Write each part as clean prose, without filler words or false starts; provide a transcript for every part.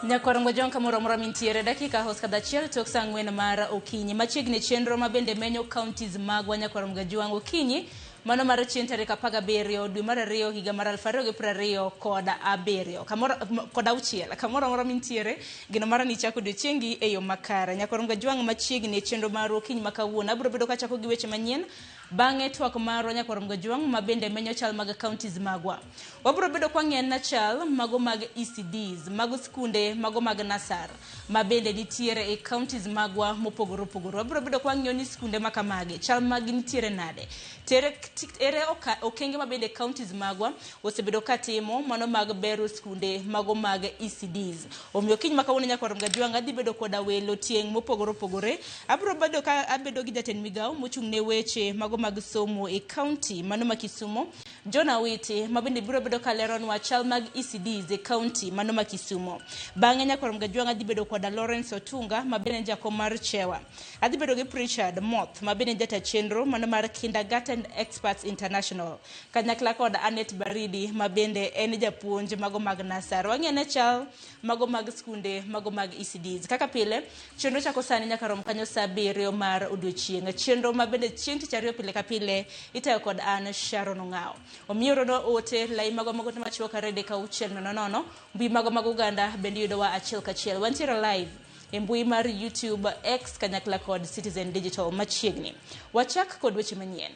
Nyakorongo jong kamoro amora mintiere dakika hos kadha achiel tok saa ang'wen mar okinyi. Machiegni chenro ma bende menyo counties magwa Nyakorongo Juang okinyi mano mar chieng' tarik 17 dwe mar 2 higa mar 2027 kamoro kod auchiel kamoro amora mintiere geno mara ni chako odiochiengi e yo makare. Nyakorongo Juang machiegni chenro mar okinyi ma kawuono abiro bedo kachako gi weche manyien. Bang'e twak marwa Nyakorongo Juang ma bende menyo chal mag counties magwa. Wabiro bedo kwa ng'en chal mago mag ECDs, mago skunde, mago mag nasar, ma bende nitiere e counties magwa mopogore opogore. Wabiro bedo kwa ng'iyo ni skunde ma kamagi, chal mag nitiere nade. Ere okenge ma bende counties magwa osebedo katimo mano mag bero skunde mago mag ECDs. Omiyo kiny ma kawuono Nyakorongo Juang adhi bedo koda welo tieng' mopogore opogore. Abiro bedo ka abedo gi jatend migawo mochung' ne weche mago mag somo e county mano ma Kisumo, John Awiti, ma bende biro bedo ka leronwa chal mag ECDs e county mano ma Kisumo. Bang'e Nyakorongo Juang adhi bedo koda Lawrence Otunga ma bende en jakom mar Chewa. Adhi bedo gi Richard Moth ma bende en jata chenro mano mar Kindergarten Experts International. Kanyakla kod Annette Baridi ma bende en japuonj mago mag Nasar. Wang'e ne chal mago mag skunde mago mag ECDs. Kaka pile, chenro chako sani nyaka rom kanyo saa 7 mar odiochieng'. Chenro ma bende chieng' tich ariyo pile ka pile itayo kod an Sharon Ong'ao. Omiyo rono ote lai mago mag ote machuok 2 3 6 0 0 mbui mago mag Uganda bende yudowa achiel kachiel. Wantiere live e mbui mar YouTube, X kanyakla kod Citizen Digital machiegni. Wachak kod weche manyien.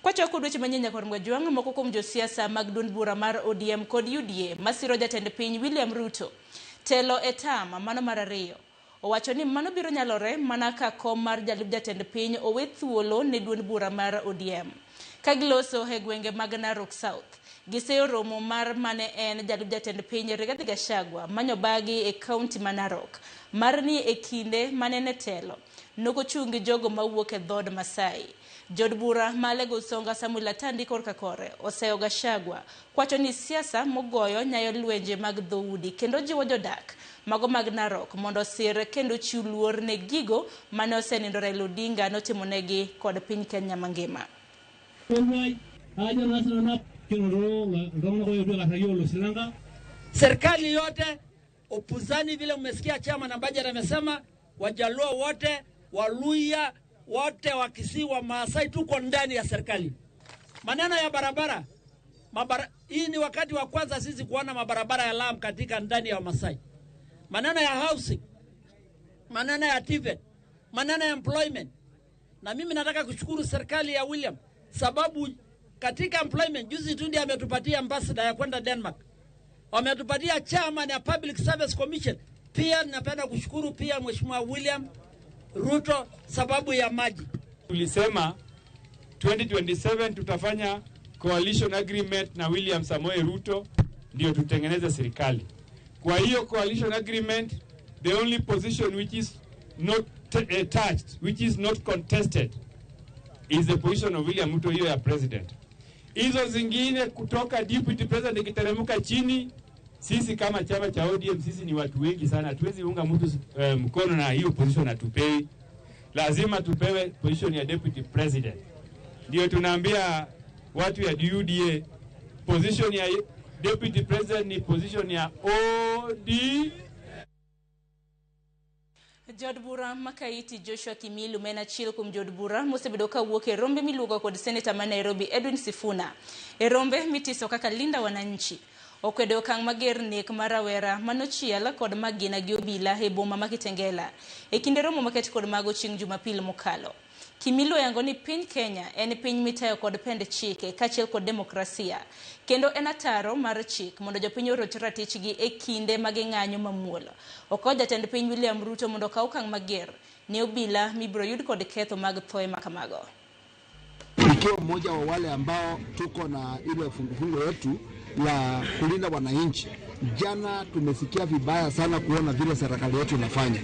Kwachako kod weche manyien Nyakorongo Juang, moko kuom josiasa mag duond bura mar ODM kod UDA masiro jatend piny William Ruto telo e tam mano mar ariyo. Owacho ni mano biro nyalore mana ka kom mar jalup jatend piny owe thuolo ne duond bura mar ODM. Ka giloso e gwenge mag Narok South, giseyo romo mar mane en jalup jatend piny Rigathi Gachagua manyobagi e kaunti ma Narok mar ni e kinde mane en e telo nokochung' gi jogo mawuok e dhood Masai. Jod bura ma Alego Usonga Samuel Atandi korka kore oseyo Gachagua kwacho ni siasa mogoyo nyayo lwenje mag dhoudi kendo jiwo jodak mago mag Narok mondo osir kendo chiw luor ne gigo mane osenindo Raila Odinga notimonegi kod piny Kenya mangima. Serikali yote upinzani, vile mmesikia chama na budget amesema, Wajaluo wote, Waluya wote, Wakisii, wa Maasai tuko ndani ya serikali. Maneno ya barabara hii ni wakati wa kwanza sisi kuona mabarabara ya lam katika ndani ya Wamasai. Maneno ya housing, maneno ya TVET, maneno ya employment. Na mimi nataka kushukuru serikali ya William sababu katika employment juzi tu ndiye ametupatia ambassador ya kwenda Denmark, wametupatia chairman ya Public Service Commission. Pia napenda kushukuru pia Mheshimiwa William Ruto sababu ya maji. Tulisema 2027 tutafanya coalition agreement na William Samoei Ruto ndio tutengeneze serikali. Kwa hiyo coalition agreement, the only position which is not touched, which is not contested is the position of William Ruto, hiyo ya president. Hizo zingine kutoka deputy president ikiteremka chini, sisi kama chama cha ODM, sisi ni watu wengi sana, hatuwezi unga mtu mkono na hiyo position hatupewi. Lazima tupewe position ya deputy president. Ndio tunaambia watu ya UDA position ya deputy president ni position ya OD. Jod bura ma Kaiti Joshua Kimilu ma en achiel kuom jod bura mosebedo kawuok e rombe miluongo kod seneta ma Nairobi Edwin Sifuna e rombe mitiso kaka Linda Wananchi okwedo okang' mager nek mar rawera manochiel kod magina gi obila e boma ma Kitengela e kinde romo maket kod mago chieng' Jumapil mokalo. Kimilu oyango ni piny Kenya en piny mitayo kod pend chike kaachiel kod demokrasia kendo en ataro mar chik mondo jopiny oroch ratichgi e kinde ma ging'anyo mamuol. Okwayo jatend piny William Ruto mondo okaw okang' mager ne obila mibiro yud kod ketho mag thoe makamago. Ikiwa mmoja wa wale ambao tuko na ile fungufungu yetu la kulinda wananchi. Jana tumesikia vibaya sana kuona vile serikali yetu inafanya.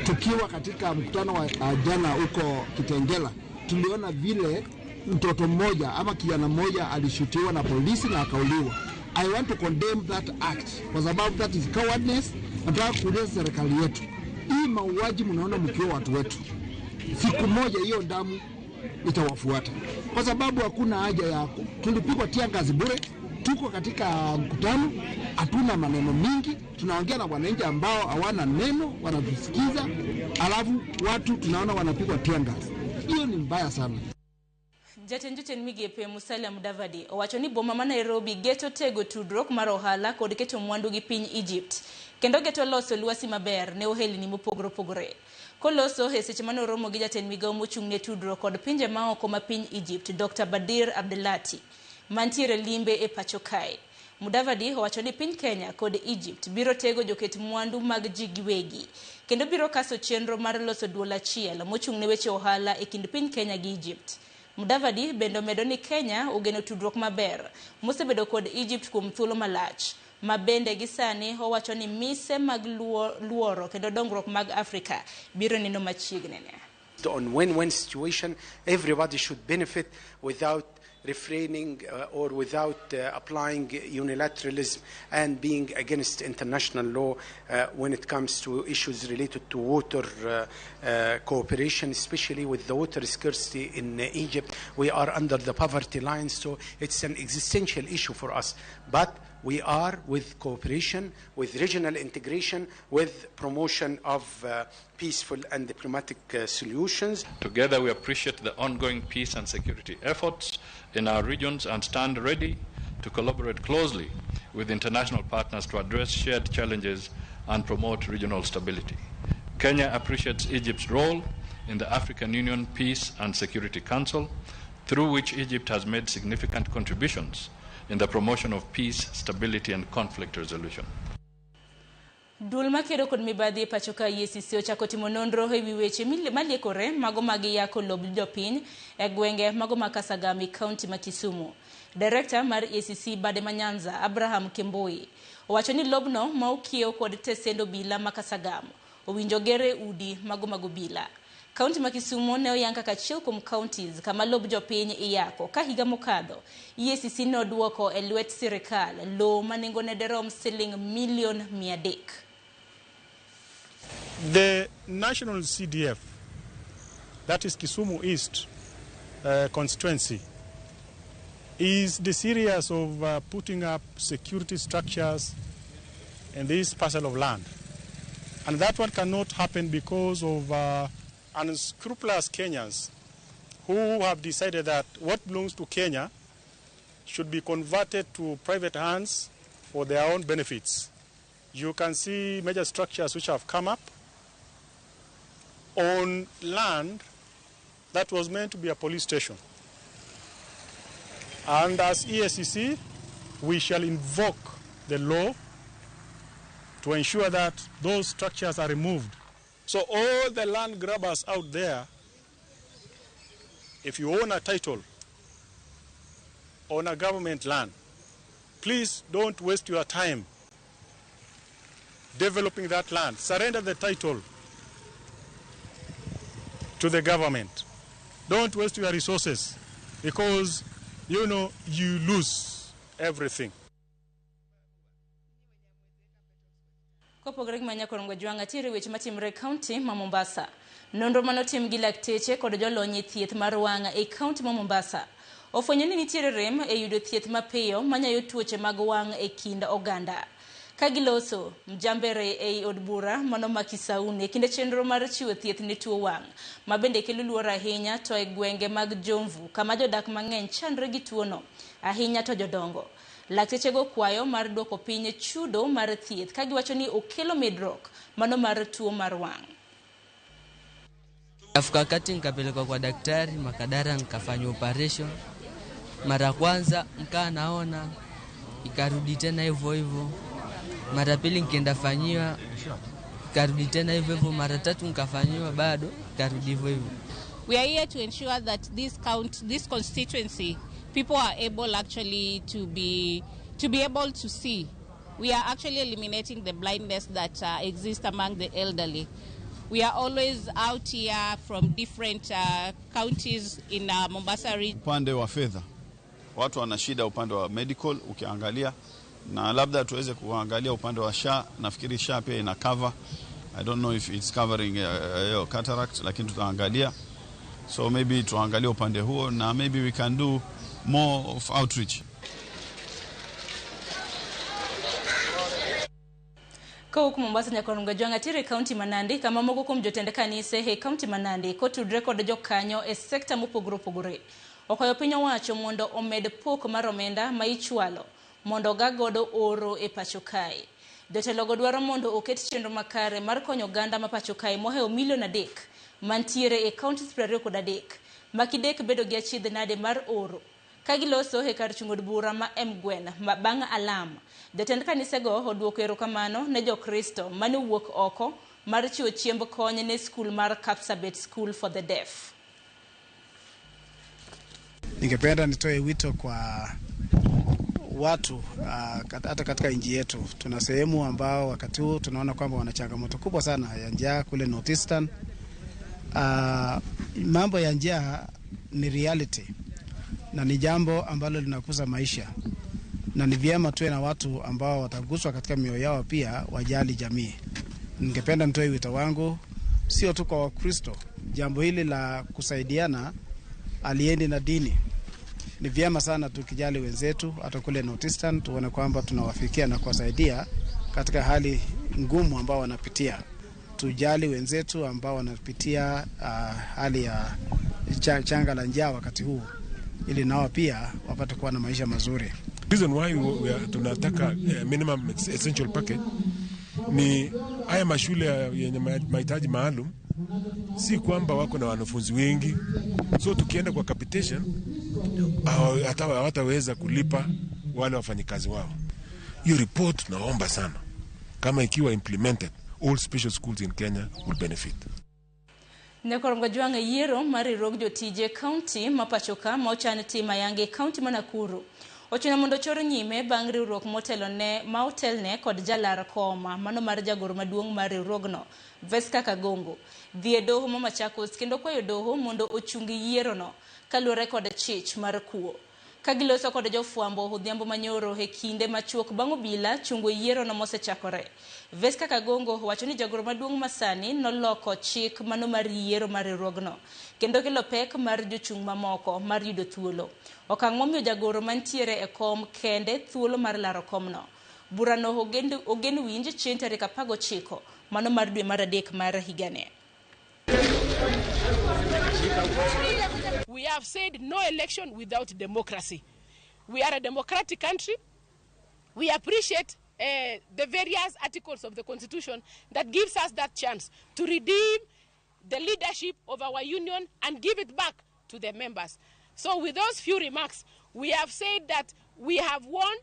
Tukiwa katika mkutano wa jana huko Kitengela, tuliona vile mtoto mmoja ama kijana mmoja alishutiwa na polisi na akauliwa. I want to condemn that act kwa sababu that is cowardness. Nataka kuuliza serikali yetu, hii mauaji mnaona mkiwa watu wetu, siku moja hiyo damu itawafuata, kwa sababu hakuna haja ya tulipigwa tear gas bure. Tuko katika mkutano, hatuna maneno mingi, tunaongea na wananchi ambao hawana neno, wanatusikiza, alafu watu tunaona wanapigwa tear gas. Hiyo ni mbaya sana. Jatend jotend migepe Musalia Mudavadi owacho ni boma ma Nairobi geto tego tudruok mar ohala kod keto mwandu gi piny Egypt kendo geto loso lwasi maber ne ohelni mopogore opogore. Koloso e seche mane oromo gi jatend migawo mochung' ne tudruok kod pinje maoko ma piny Egypt Dr. Badir Abdelati mantiere limbe e pacho kae. Mudavadi owacho ni piny Kenya kod Egypt biro tego joket mwandu mag ji giwegi kendo biro kaso chenro mar loso duol achiel mochung' ne weche ohala e kind piny Kenya gi Egypt. Mudavadi bende omedo ni Kenya ogeno tudruok maber mosebedo kod Egypt kuom thuolo malach ma bende gi sani owacho ni mise mag luoro kendo dongruok mag Afrika biro neno machiegni. On win-win situation, everybody should benefit without refraining or without applying unilateralism and being against international law when it comes to issues related to water cooperation, especially with the water scarcity in Egypt. We are under the poverty line, so it's an existential issue for us. But we are with cooperation, with regional integration, with promotion of peaceful and diplomatic solutions. Together we appreciate the ongoing peace and security efforts in our regions and stand ready to collaborate closely with international partners to address shared challenges and promote regional stability. Kenya appreciates Egypt's role in the African Union Peace and Security Council, through which Egypt has made significant contributions in the promotion of peace, stability, and conflict resolution. Duol makedo kod mibadhi e pacho ka EACC ochako timo nonro ewi weche maliekore mago mag yako lob jopiny e gwenge mago ma Kasagami, kaunti ma Kisumu. Director mar EACC bade ma Nyanza, Abraham Kemboi, owacho ni lobno ma okiewo kod tesend obila ma Kasagam owinjo gere udi mago mag obila. Kaunti ma Kisumu ne oyang kaka achiel kuom counties kama lob jopiny iyako ka higa mokadho EACC ne oduoko e lwet sirikal lowo ma nengone derom siling milion 300. The national CDF, that is Kisumu East constituency, is the serious of putting up security structures in this parcel of land. And that one cannot happen because of unscrupulous Kenyans who have decided that what belongs to Kenya should be converted to private hands for their own benefits. You can see major structures which have come up on land that was meant to be a police station. And as EACC, we shall invoke the law to ensure that those structures are removed. So all the land grabbers out there, if you own a title on a government land, please don't waste your time developing that land. Surrender the title to the government. Don't waste your resources because, you know, you lose everything. Kopogore gi manya korongo jwang' atiere weche matimore e kaunti ma Mombasa. Nonro manotim gi lakteche kod jolony e thieth mar wang' e kaunti ma Mombasa ofwenyo ni nitiere rem e yudo thieth mapiyo manyayo tuoche mag wang' e kind oganda. Ka giloso Mjambere ei od bura mano ma Kisauni e kinde chenro mar chiwo thieth ne tuo wang' ma bende kelo luoro ahinya to e gwenge mag Jomvu kama jodak mang'eny chandre gi tuono ahinya to jodongo. Laktechego kwayo mar duoko piny chudo mar thieth ka giwacho ni okelo medruok mano mar tuo mar wang'. Afika kati nikapelekwa kwa daktari Makadara, nikafanywa operation mara kwanza, nikaa naona, ikarudi tena hivyo hivyo. Mara pili nikienda fanyiwa, ikarudi tena hivyo hivyo. Mara tatu nikafanyiwa, bado ikarudi hivyo hivyo. We are here to ensure that this constituency, people are able actually to be able to see. We are actually eliminating the blindness that exists among the elderly. We are always out here from different counties in Mombasa region. Upande wa fedha, watu wana shida upande wa medical ukiangalia, na labda tuweze kuangalia upande wa SHA. Nafikiri SHA pia ina cover. I don't know if it's covering cataract, lakini tutaangalia. So maybe tuangalie upande huo, na maybe we can do more of outreach. Kowuok Mombasa nyaka Ronga Jwang' atiere e kaunti ma Nandi kama moko kuom jotend kanise e kaunti ma Nandi kotudre kod jokanyo e sekta mopogore opogore okwayo piny owacho mondo omed pok mar omenda ma ichwalo mondo oga godo oro e pacho kae. Jotelogo dwaro mondo oket chenro makare mar konyo oganda ma pacho kae mohewo milion 3 mantiere e kauntis 23 ma kidek bedo gi achiedh nade mar oro. Ka giloso e kar chung' od bura ma Mgwen bang' alam, jatend kanisego oduoko erokamano ne jokristo mane owuok oko mar chiwo chiemb kony ne skul mar Kapsabet School for the Deaf. Ningependa nitoe wito kwa watu hata katika nchi yetu tuna sehemu ambao wakati huu tunaona kwamba wana changamoto kubwa sana ya njaa kule Northeastern. Mambo ya njaa ni reality na ni jambo ambalo linakuza maisha, na ni vyema tuwe na watu ambao wataguswa katika mioyo yao pia wajali jamii. Ningependa nitoe wito wangu sio tu kwa Wakristo, jambo hili la kusaidiana aliendi na dini. Ni vyema sana tukijali wenzetu hata kule Northeastern, tuone kwamba tunawafikia na kuwasaidia katika hali ngumu ambao wanapitia. Tujali wenzetu ambao wanapitia hali ya changa la njaa wakati huu, ili nao pia wapate kuwa na maisha mazuri. Reason why we are tunataka minimum essential package ni haya mashule yenye mahitaji maalum, si kwamba wako na wanafunzi wengi, so tukienda kwa capitation hawataweza kulipa wale wafanyikazi wao. Hiyo report tunaomba sana kama ikiwa implemented, all special schools in Kenya will benefit. Nyakorongo Jwang' yiero mar riwruog jotije kaunti ma pacho ka ma ochan tim ayanga e kaunti ma Nakuru ochuno mondo chor nyime bang' riwruok motelone ma otelne kod jalar koma mano mar jagoro maduong' mar riwruogno Veska Kagongo dhi e doho ma Machakos kendo kwayo doho mondo ochung yierono kaluwore kod chich mar kuo. Ka giloso kod jofwambo odhiambo manyoro e kinde machuok bang' obila chungo yierono mosechakore. Veska Kagongo wacho ni jagoro maduong' masani noloko chik mano mar yiero mar riwruogno kendo kelo pek mar jochung' mamoko mar yudo thuolo. Okang' momiyo jagoro mantiere e kom kende thuolo mar laro komno. Burano ogen winj chieng' tarik 19 mano mar dwe mar 3 mar higani. We have said no election without democracy. We are a democratic country. We appreciate the various articles of the Constitution that gives us that chance to redeem the leadership of our union and give it back to the members. So with those few remarks, we have said that we have won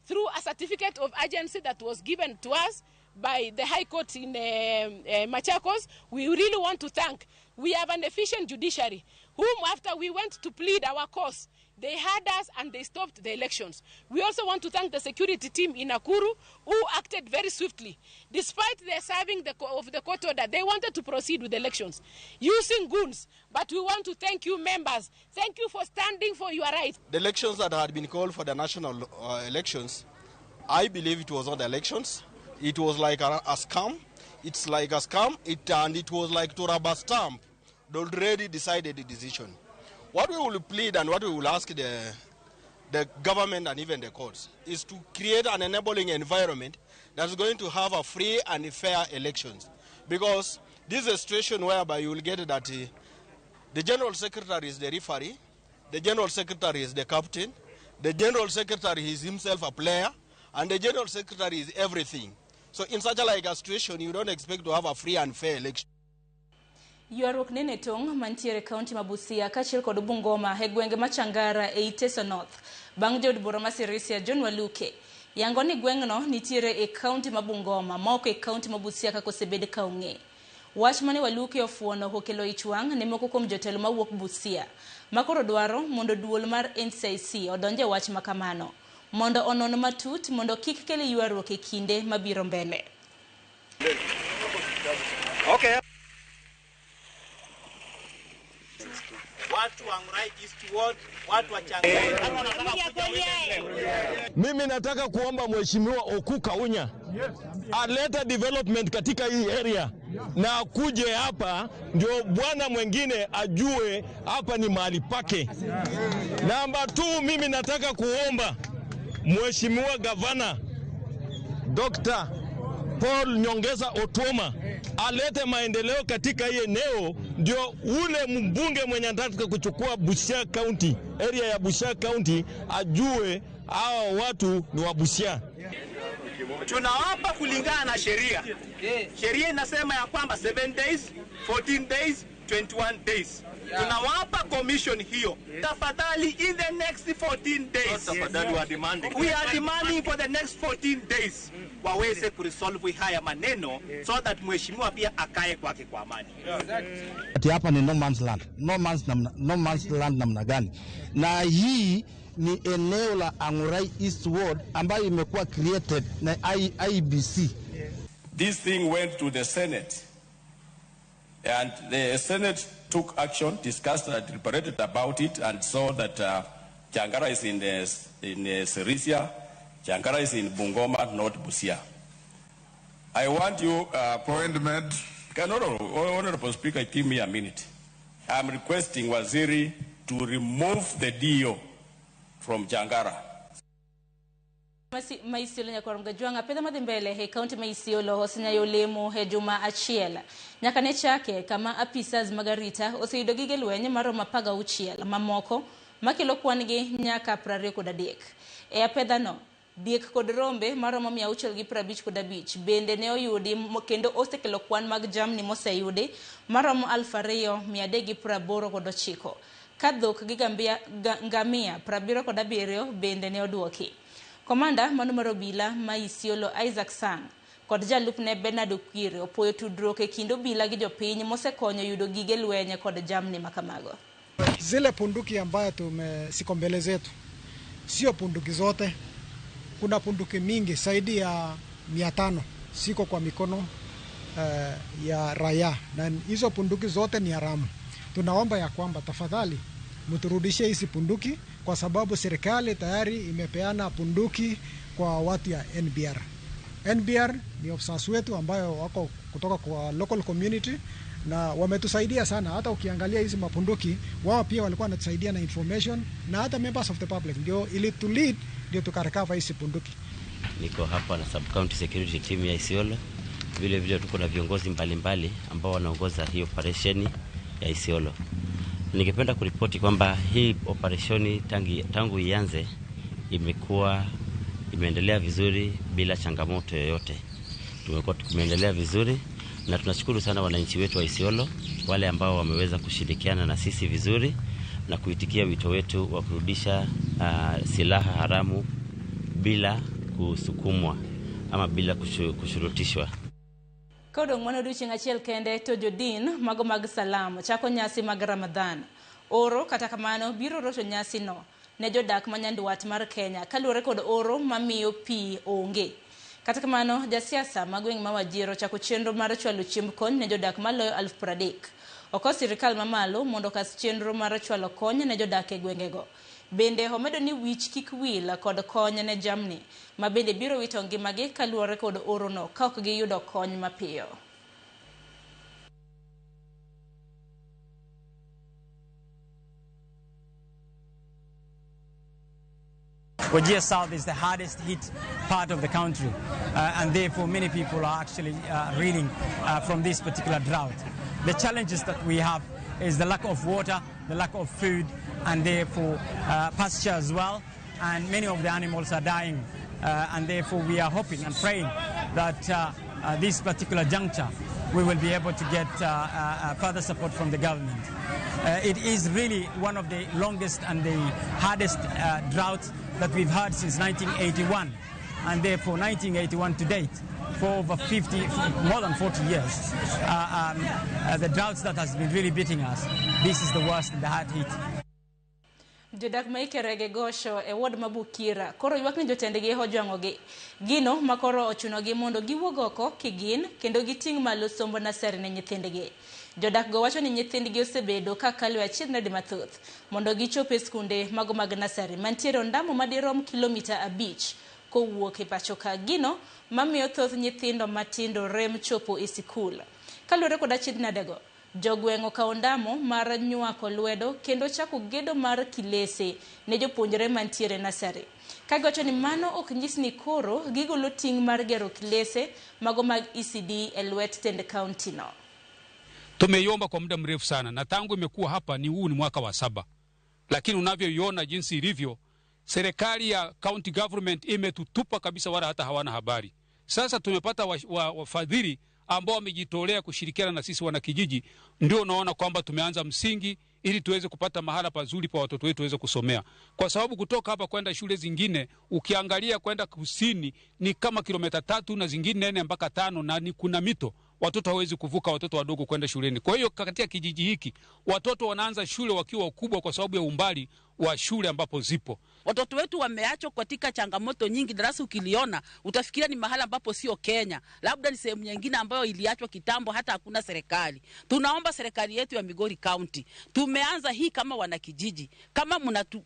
through a certificate of agency that was given to us by the High Court in Machakos. We really want to thank. We have an efficient judiciary, whom after we went to plead our cause, they heard us and they stopped the elections. We also want to thank the security team in Nakuru, who acted very swiftly. Despite their serving of the court order, they wanted to proceed with the elections using goons. But we want to thank you, members. Thank you for standing for your rights. The elections that had been called for the national elections, I believe it was not elections. It was like a scam. It's like a scam, and it was like to rubber stamp the already decided the decision. What we will plead and what we will ask the government and even the courts is to create an enabling environment that's going to have a free and fair elections. Because this is a situation whereby you will get that the general secretary is the referee, the general secretary is the captain, the general secretary is himself a player, and the general secretary is everything. So in such a like a situation, you don't expect to have a free and fair election. Ywaruok nene tong' mantiere kaunti ma Busia kaachiel kod Bungoma e gwenge ma Changara e Iteso North bang' jaod bura ma Sirisia John Waluke yango ni gweng'no nitiere e kaunti ma Bungoma ma ok e kaunti ma Busia kaka osebed ka ong'e. Wach mane Waluke ofuono okelo ich wang' ne moko kuom jotelo mawuok Busia makoro dwaro mondo duol mar NCIC odonje e wach makamano mondo onon matut mondo kik kel ywaruok e kinde mabiro mbele. Okay. Watu wa East Ward, watu wa Changara. Mimi nataka kuomba Mheshimiwa Oku Kaunya aleta development katika hii area na akuje hapa ndio bwana mwingine ajue hapa ni mahali pake. Namba 2, mimi nataka kuomba Mheshimiwa Gavana Dr. Paul Nyongesa Otuoma alete maendeleo katika hii eneo, ndio ule mbunge mwenye anataka kuchukua Busia County, area ya Busia County, ajue hawa watu ni wa Busia. Tunawapa kulingana na sheria. Sheria inasema ya kwamba 7 days, 14 days, 21 days. Tunawapa commission hiyo. Tafadhali, in the next 14 days. Tafadhali, we are demanding. We are demanding for the next 14 days waweze kuresolve haya maneno so that mheshimiwa pia akae kwake kwa amani. Ati hapa ni no man's land. No man's land namna gani? Na hii ni eneo la Angurai East Ward ambayo imekuwa created na IEBC. This thing went to the Senate, and the Senate took action, discussed and deliberated about it, and saw that Changara is in Sirisia, Changara is in Bungoma, not Busia. I want you... Appointment. Honorable Speaker, give me a minute. I'm requesting Waziri to remove the DO from Changara. Ma Isiolo nyakwar Mgajwang' apedha madhi mbele e kaunti ma Isiolo osenyayo lemo e juma achiel. Nyaka ne chake kama apisas mag arita oseyudo gige lweny maromo 16 mamoko makelo kwan gi nyaka 23. E apedhano, diek kod rombe maromo 655 bende ne oyudi kendo osekelo kwan mag jamni moseyudi maromo 2389. Ka dhok gi ngamia 77 bende ne oduoki. Komanda mano mar obila ma Isiolo Isaac Sang kod jalupne Bernard Okwiri opoyo tudruok e kind obila gi jopiny mosekonyo yudo gige lweny kod jamni makamago. Zile punduki ambayo siko mbele zetu sio punduki zote. Kuna punduki mingi zaidi ya 500 siko kwa mikono ya raia, na hizo punduki zote ni haramu. Tunaomba ya kwamba tafadhali mturudishe hizi punduki, kwa sababu serikali tayari imepeana punduki kwa watu ya NBR. NBR ni officers wetu ambayo wako kutoka kwa local community na wametusaidia sana. Hata ukiangalia hizi mapunduki, wao pia walikuwa wanatusaidia na information, na hata members of the public ndio ili to lead, ndio tukarecover hizi punduki. Niko hapa na sub county security team ya Isiolo. Vile vile tuko na viongozi mbalimbali ambao wanaongoza hii operation ya Isiolo. Ningependa kuripoti kwamba hii operesheni tangu ianze imekuwa imeendelea vizuri bila changamoto yoyote. Tumekuwa tumeendelea vizuri na tunashukuru sana wananchi wetu wa Isiolo, wale ambao wameweza kushirikiana na sisi vizuri na kuitikia wito wetu wa kurudisha silaha haramu bila kusukumwa ama bila kushurutishwa. Kodong' mano odiochieng' achiel kende to jodin mago mag Salam chako nyasi mag Ramadhan. Oro kata kamano biro rocho nyasi no ne jodak ma nyandwat mar Kenya kaluwore kod oro mamiyo pi onge. Kata kamano jasiasa ma gweng' ma Wajir ochako chenro mar chwalo chiemb kony ne jodak maloyo 30,000. Oko sirikal mamalo mondo okas chenro mar chwalo kony ne jodak e gwengego. Bende omedo ni wich kik wil kod kony ne jamni ma bende biro wito ngimagi kaluwore kod orono ka ok giyudo kony mapiyo. Wajir South is the hardest hit part of the country, and therefore many people are actually reeling from this particular drought. The challenges that we have is the lack of water, the lack of food, and therefore pasture as well, and many of the animals are dying, and therefore we are hoping and praying that this particular juncture we will be able to get further support from the government. It is really one of the longest and the hardest droughts that we've had since 1981, and therefore 1981 to date, for over 50, more than 40 years, the droughts that has been really beating us, this is the worst and the hard hit. Jodak ma Ikerege Gosho e ward ma Bukira koro ywak ni jotendgi ojwang'ogi. Gino ma koro ochunogi mondo giwuog oko kigin kendo giting' malo sombo nasari ne nyithindgi. Jodak go wacho ni nyithindgi osebedo ka kalo e achiedhnade mathoth mondo gichop e skunde mago mag nasari mantiere ondamo madirom kilomita 5 kowuok e pacho ka. Gino mamiyo thoth nyithindo matindo rem chopo e sikul. Kaluwore kod achiedhnadego, Jogweng' okawo ndamo mar nywako lwedo kendo chako gedo mar kilese ne jopuonjre mantiere nasari. Kagiwacho ni mano ok nyis ni koro gigolo ting' mar gero kilese mago mag ECD e lwet tend kaunti no. Tumeiomba kwa muda mrefu sana na tangu imekuwa hapa ni huu ni mwaka wa 7, lakini unavyoiona jinsi ilivyo, serikali ya county government imetutupa kabisa, wala hata hawana habari. Sasa tumepata wafadhili ambao wamejitolea kushirikiana na sisi wanakijiji, ndio unaona kwamba tumeanza msingi ili tuweze kupata mahala pazuri pa watoto wetu waweze kusomea, kwa sababu kutoka hapa kwenda shule zingine ukiangalia kwenda kusini ni kama kilomita 3 na zingine 4 mpaka 5, na ni kuna mito, watoto hawezi kuvuka, watoto wadogo kwenda shuleni. Kwa hiyo katika kijiji hiki watoto wanaanza shule wakiwa wakubwa kwa sababu ya umbali wa shule ambapo zipo. Watoto wetu wameachwa katika changamoto nyingi. Darasa ukiliona utafikiria ni mahala ambapo sio Kenya, labda ni sehemu nyingine ambayo iliachwa kitambo, hata hakuna serikali. Tunaomba serikali yetu ya Migori County, tumeanza hii kama wanakijiji,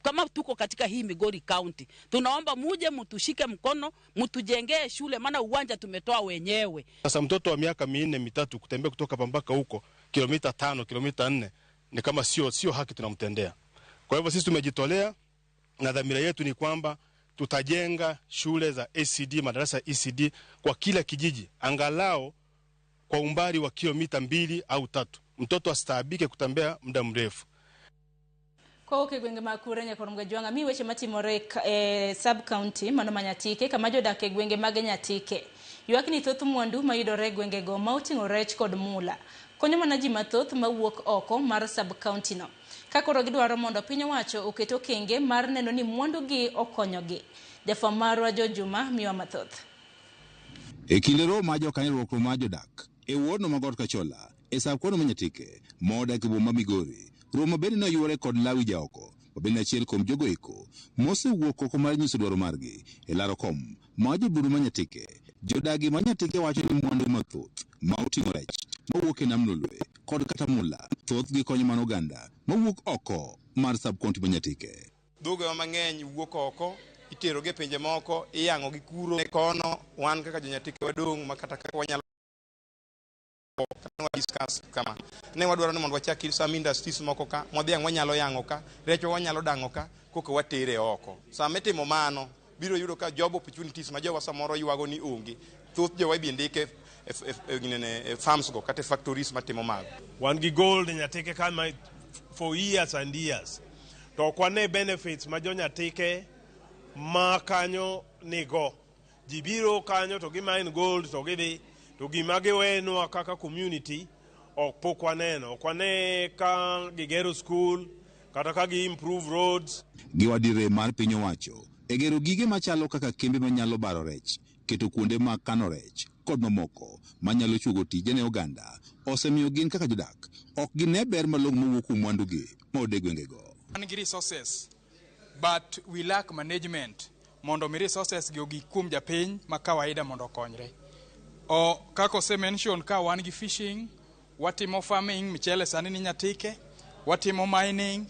kama tuko katika hii Migori County, tunaomba muje mtushike mkono, mtujengee shule, maana uwanja tumetoa wenyewe. Sasa mtoto wa miaka 4 3 kutembea kutoka mpaka huko kilomita 5 kilomita 4 ni kama sio haki tunamtendea. Kwa hivyo sisi tumejitolea na dhamira yetu ni kwamba tutajenga shule za ECD, madarasa ya ECD kwa kila kijiji, angalau kwa umbali wa kilomita 2 au 3. Mtoto asitaabike kutembea muda mrefu. Kwa oke gwenge makure nyakoromga jwanga mi weche matimore sub county mano manyatike kama jodak e gwenge mag Nyatike. Ywak ni thoth mwandu mayudore e gwenge go ma oting'o rech kod mula konyo mana ji mathoth mawuok oko mar sub county no. Ka koro gidwaro mondo piny owacho oket okenge mar neno ni mwandugi okonyogi. Jafwambo marwa George Juma miwa mathoth. E kinde romo mar jokanyo mar jodak e wuodno ma Got Kachola e sub county ma Nyatike modak e boma Migori, romo bende noyuore kod Lawi Jaoko mabende achiel kuom jogo eko mosewuok oko mar nyiso dwaro margi e laro kom mar joburu ma Nyatike. Jodagi ma Nyatike wacho ni mwandu mathoth ma oting'o rech mawuok e nam Lolwe kod kata mula thothgi konyo mana oganda mawuok oko mar sub county ma Nyatike. Dhogewa mang'eny wuok oko, iterogi e pinje moko, iyang'o gi kuro kono. Wan kaka jo Nyatike wadong' ma kata kaka wanyalo discuss kama ne wadwaro ni mondo wachak some industries moko ka mwadhiang' wanyalo yang'o ka rechwa wanyalo dang'o ka koka watere oko. Sama itimo mano biro yudo ka job opportunities ma jowa samoro ywago ni onge, thoth jowa ibi ndike e farms go kata e factories matimo mago. Wan gi gold e Nyatike kama for years and years, to ok wane benefits ma jo Nyatike ma kanyo nigo. Ji biro kanyo to gimine gold to gidhi, to gima giwenwa kaka community ok pok waneno. Ok wane ka gigero school kata ka gi improve roads. Giwadire mar piny owacho e gero gige machalo kaka kembe manyalo baro rech, keto kuonde mag kano rech kod mamoko manyalo chuogo tije ne oganda osemiyo gin kaka jodak ok gine ber malong'o mowuok kuom mwandugi maode gwengego. Wan gi resources but we lack management mondo mi resources gi ogik kuom japiny ma kawaida mondo okonyre. O kaka ose mention ka wan gi fishing, watimo farming, michele sani ni Nyatike, watimo mining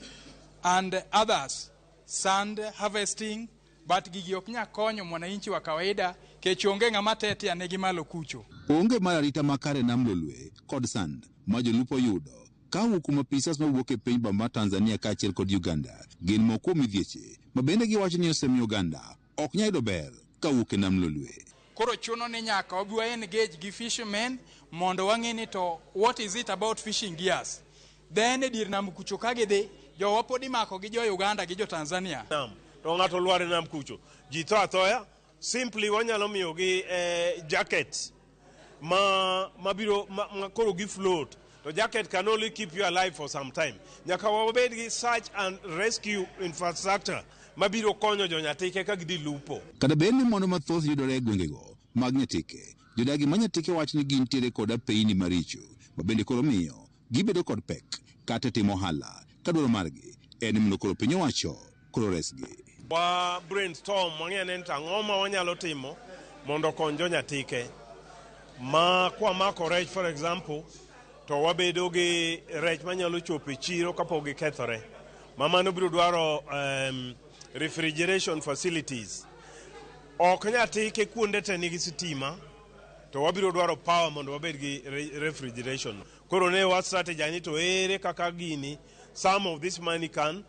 and others, sand harvesting, but gigi ok nya konyo mwananchi wa kawaida kech onge ng'ama tetea negi malo kucho. Onge mar arita makare nam Lolwe kod sand ma jolupo yudo kawuok kuom apisas mawuok e piny ma Tanzania kaachiel kod Uganda gin moko kuom midhieche ma bende giwacho ni osemiyo oganda ok nyal yudo ber kawuok e nam Lolwe. Koro chuno ni nyaka wabi wa engage gi fishermen mondo wang'e ni to what is it about fishing gears. Then e dir nam kucho ka gidhi, jowa pod imako gi jo Uganda gi jo Tanzania. Nam to ng'ato lwar e nam kucho, ji tho athoya. Simply wanyalo miyogi jackets ma mabiro ma koro gi float, to jacket can only keep you alive for some time. Nyaka wabed gi search and rescue infrastructure mabiro konyo jo Nyatike ka gidhi lupo. Kata bed ni mwandu mathoth yudore e gwengego mag Nyatike, jodagi ma Nyatike wacho ni gintiere kod apeyni maricho ma bende koro miyo gibedo kod pek kata timo ohala ka dwaro margi en mondo koro piny owacho koro resgi. Wa brainstorm wang'e ni to ang'o ma wanyalo timo mondo okony jo Nyatike ma kwamako rech, for example, to wabedo gi rech manyalo chopo e chiro kapok gikethore, ma mano biro dwaro refrigeration facilities. Ok Nyatike kuonde te nigi sitima. To wabiro dwaro power mondo wabed gi refrigeration. Koro ne wa strategy ni to ere kaka gini, some of this money can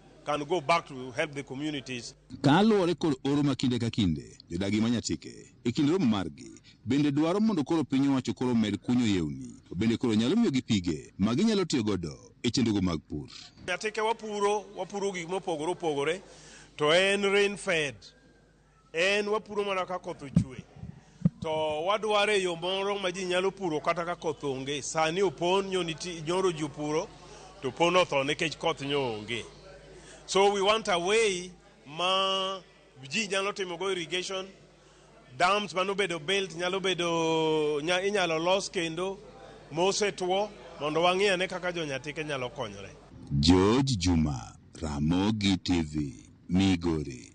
go back to help the communities. Kaluwore kod oro ma kinde ka kinde, jodagi ma Nyatike e kind romo margi bende dwaro mondo koro piny owacho koro med kunyo yewni, to bende koro nyalo miyogi pige ma ginyalo tiyo godo e chenrogo mag pur. Nyatike wapuro gik mopogore opogore, to en rain fed. En wapuro mana ka koth ochwe. To wadwaro e yo moro ma ji nyalo puro kata ka koth onge. Sani opon nyoro ji opuro, to opon otho nikech koth nyo onge. So we want a way ma ji nyalo timogo irrigation, dams manobedo built nyalo bedo inyalo los kendo mosetwo mondo wang'i ane kaka jo Nyatike nyalo konyore. George Juma, Ramogi TV, Migori.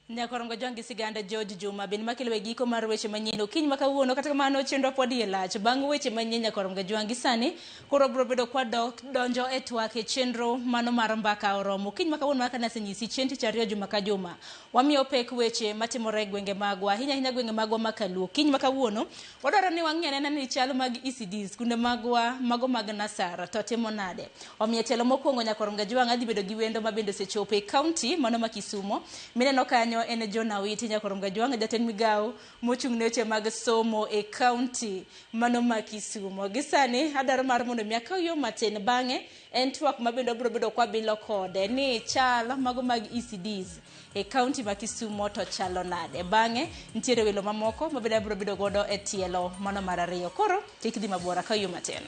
Nyakorongo Jwangi siganda George Juma ben makelo e giko mar weche manyien okinyi ma kawuono. Kata kamano chenro pod iye lach bang' weche manyien. Nyakorongo Jwangi sani koro biro bedo kwa donjo e twak e chenro mano mar mbaka oromo okinyi ma kawuono. Kaka nasenyisi chieng' tich ariyo juma ka juma wamiyo pek weche matimore e gwenge magwa, ahinya ahinya gwenge magwa ma Kaluo. Okinyi ma kawuono wadwaro ni wang'i anena ni chal mag ECDs kunde magwa mago mag Nasara to timo nade. Omiyo tielo mokwongo Nyakorongo Jwangi adhi bedo gi wendo ma bende osechopo e kaunti mano ma Kisumo. Mineno kanyo en John Awiti Nyakorongo Jwangi, jatend migawo mochung' ne weche mag somo e kaunti mano ma Kisumo. Gi sani adwaro mar mondo mi akaw yo matin, bang'e en twak ma bende wabiro bedo kwabilo kode ni chal mago mag ECDs e kaunti ma Kisumo to chalo nade. Bang'e nitiere welo mamoko ma bende abiro bedo godo e tielo mano mar ariyo. Koro kik dhi mabor, akaw yo matin.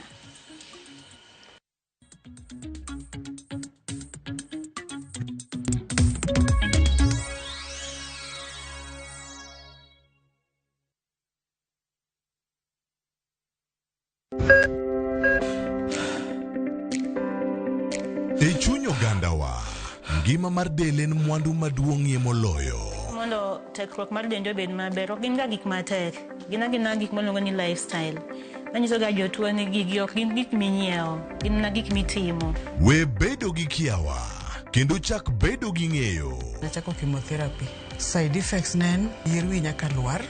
E chuny ogandawa, ngima mar del en mwandu maduong'ie moloyo. Mondo tekruok mar dendi obed maber, ok gin ga gik matek, gin agina gik miluongo ni lifestyle. Manyiso ga jotuo ni gigi ok gin gik minyiewo, gin mana gik mitimo. We bedo gi kiawa, kendo chak bedo gi ng'eyo. Nachako chemotherapy. Side effects ne en yier wi nyaka lwar,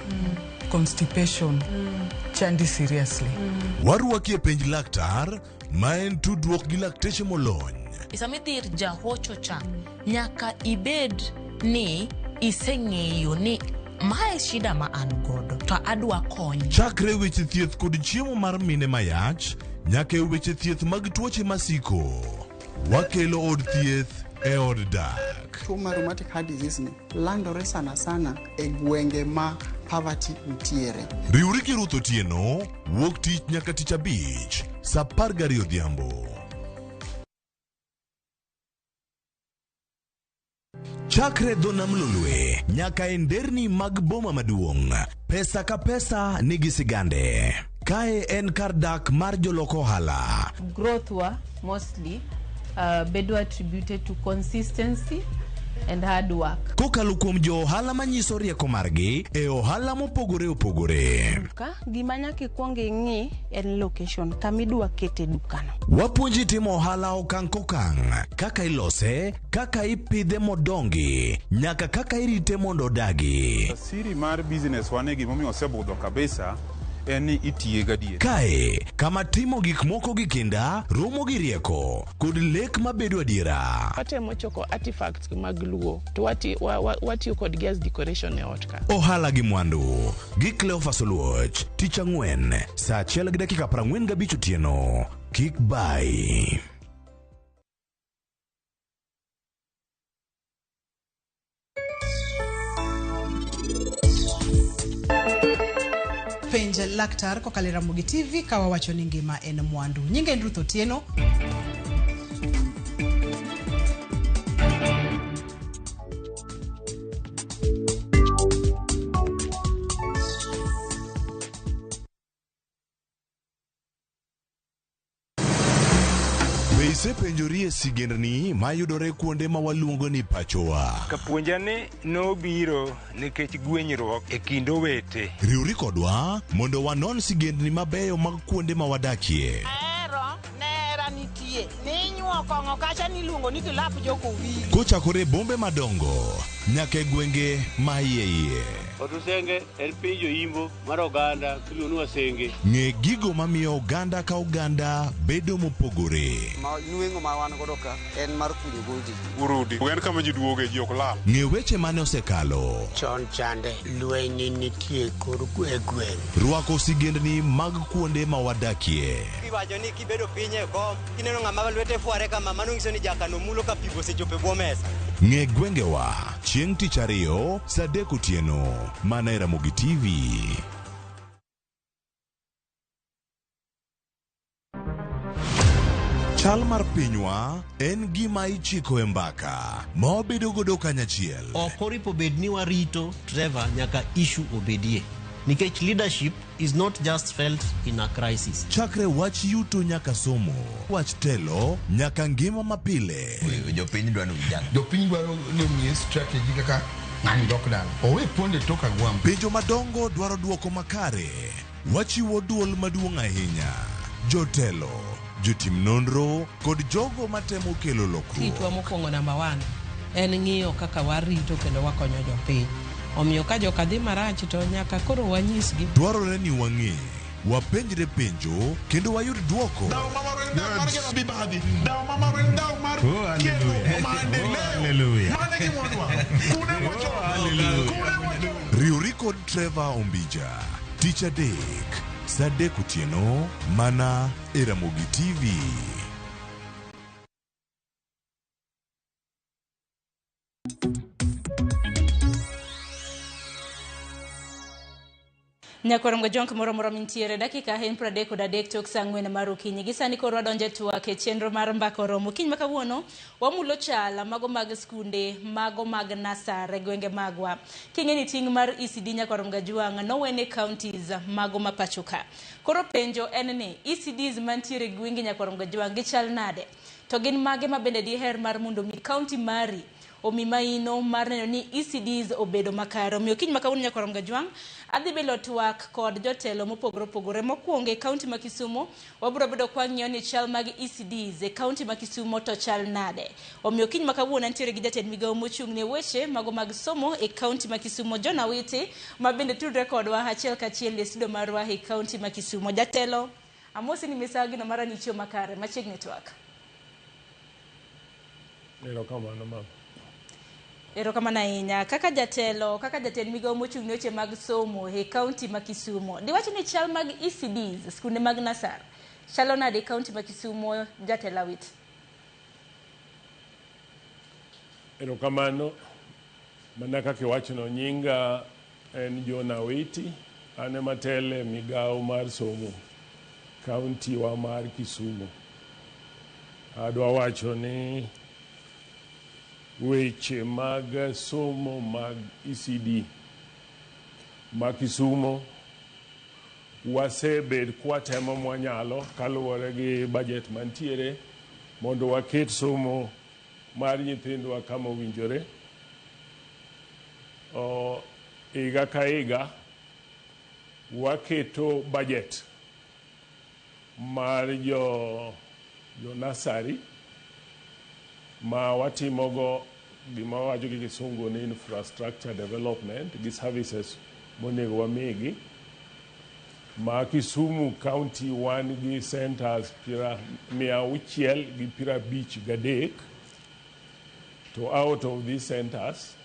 constipation, chandi seriously. Warwaki e penj laktar, ma en tudruok gi lakteche molony. Sama idhi ir jahocho cha, nyaka ibed ni iseng'eyo ni mae shida ma an godo to adwa kony. Chakre weche thieth kod chiemo mar mine mayach, nyaka e weche thieth mag tuoche masiko. Wakelo od thieth e od dak. Tuo mar rheumatic heart disease ni landore sana sana e gwenge ma poverty nitiere. Riwri gi Ruth Otieno, wuok tich nyaka tich abich, saa 12 odhiambo. Chakre dho nam Lolwe nyaka e nderni mag boma maduong', pesa ka pesa nigi sigande. Kae en kar dak mar jolok ohala. Growth wa mostly bedo attributed to consistency and hard work. Kokalo kuom jo ohala manyiso rieko margi e ohala mopogore opogore. Duka, gima nyaka ikwong ing'i en location kama idwa kete dukano. Wapuonji timo ohala okang' kokang', kaka ilose, kaka ipidhe modongi, nyaka kaka irite mondo odagi. Siri mar business wane gimomiyo osebudho kabisa en ni itiye gadier. Kae, kama timo gik moko gi kinda, romo gi rieko, kod lek mabedo adiera. Watemo choko artifacts mag Luo to watiyo kodgi as decoration e ot ka. Ohala gi mwandu gi Cleophas Oluoch, tich ang'wen, saa 1:45 otieno. Kik bai. Penj laktar kokalo e Ramogi TV ka wawacho ni ngima en mwandu. Nyinga en Ruth Otieno. Be isepenjori e sigendni mayudore kuonde ma waluongo ni pachowa? Kapuonja ni nobiro nikech gwenyruok e kind owete. Riwri kodwa mondo wanon sigendni mabeyo mag kuonde ma wadakie. Ahero nera nitie ninyuok kong'o kacha niluongo ni kilap jokowili. Kochakore e bombe madongo nyaka e gwenge ma iye iye. Otusenge en piny joimbo mar oganda miluongo ni Wasenge. Ng'e gigo mamiyo oganda ka oganda bedo mopogore. Ma nweng'o ma wan godo ka en mar kunyo goldi. Urudi. En kama ji duoge, ji ok lal. Ng'e weche mane osekalo. Chon chande lweny nitie kor e gweng'. Rwako sigendni mag kuonde ma wadakie. Iwacho ni kibedo piny e kom, kineno ng'ama lwete fware kama, mano nyiso ni jakano mulo ka pi osechopo e bwo mesa. Ng'e gwengewa chieng' tich ariyo saa 3 otieno mana e Ramogi TV. Chal mar pinywa en gima ichiko e mbaka ma wabedo godo kanyachiel. Ok oripo bed ni warito Trevor nyaka issue obedie. Nikech leadership is not just felt in a crisis. Chakre wach yuto nyaka somo, wach telo nyaka ngima mapile. Jopiny dwaro vijana. Jopiny dwaro ni omiye strategy kaka ng'ani dok dala. Owe ponde tok agwambo. Penjo madongo dwaro dwoko makare. Wachiwo duol maduong' ahinya. Jotelo, jotim nonro kod jogo matemo kelo lokruok. Tijwa mokwongo namba 1 en ng'iyo kaka warito kendo wakonyo jopiny. Omiyo ka joka dhi marach to nyaka koro wanyisgi. Dwarore ni wang'e, wapenjre penjo kendo wayud dwoko. Riwri kod Trevor Ombija tich adek saa 3 otieno mana e Ramogi TV. Nyakorongo jonk moro moro mintiere dakika en 33 tok saa 4 mar okinyi. Gi sani koro wadonjo e twak e chenro mar mbaka oromo. Okinyi ma kawuono wamulo chala mago mag skunde mago mag nasar e gwenge magwa. King'e ni ting' mar ECD Nyakorongo Jwang' nowene counties mago ma pacho ka. Koro penjo en ni ECDs mantiere e gwenge Nyakorongo Jwang' gichal nade? To gin mage ma bende diher mar mondo mi county mari omi maino mar neno ni ECDs obedo makare. Omiyo kiny ma kawuono Nyakorongo Jwang' adhi bilo twak kod jotelo mopogore opogore. Mokwongo e county ma Kisumu wabiro bedo kwa ng'iyo ni chal mag ECDs e county ma Kisumu to chal nade. Omiyo kiny ma kawuono antiere gi jatend migawo mochung' ne weche mago mag somo e county ma Kisumu John Awiti ma bende tudre kodwa achiel kachiel e studio marwa e county ma Kisumu. Jatelo, amosi ni misago mara nichio makare machiegni twak. Erokamano mama. Erokamano ahinya. Kaka jatelo, kaka jatend migawo mochung' ne weche mag somo e county ma Kisumu, diwach ni chal mag ECDs, skunde mag nasar, chalo nade e county ma Kisumu, jatelo Awiti? Erokamano. Mana kaka iwachono, nyinga en John Awiti, an ema atelo e migawo mar somo county wa mar Kisumu. Adwa wacho ni weche mag somo mag ECD ma Kisumo wasebed kwatemo mwanyalo kaluwore gi budget mantiere mondo waket somo mar nyithindwa kama owinjore. Higa ka higa waketo budget mar jo nasari ma watimogo gima wawacho gi kisungu ni infrastructure development gi services monego wamigi. Ma Kisumu County wan gi centers 653, to out of these centers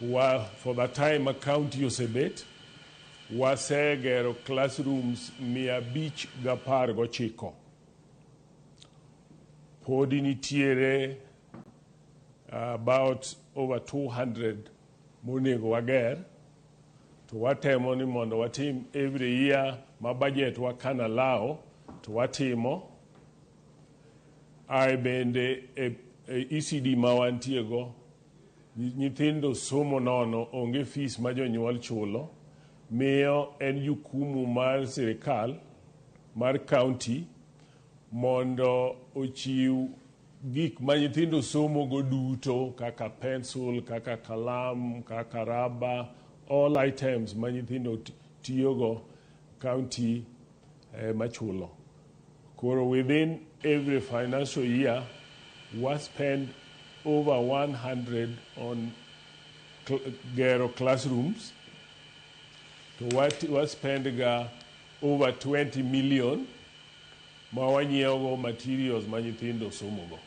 for the time a county osebet wasegero classrooms 519. Podi nitiere about over 200 monego wager, to watemo ni mondo watim every year ma budget wa can allow to watimo. Ae bende e ECD ma wantiego nyithindo somo nono, onge fees ma jonyuol chulo, miyo en jukumu mar sirikal mar county mondo ochiw gik ma nyithindo somo go duto kaka pencil, kaka kalam, kaka raba, all items ma nyithindo tiyogo county machulo. Koro within every financial year wa spend over 100 on gero classrooms to wa spend ga over 20 million ma wanyiewogo materials ma nyithindo somogo.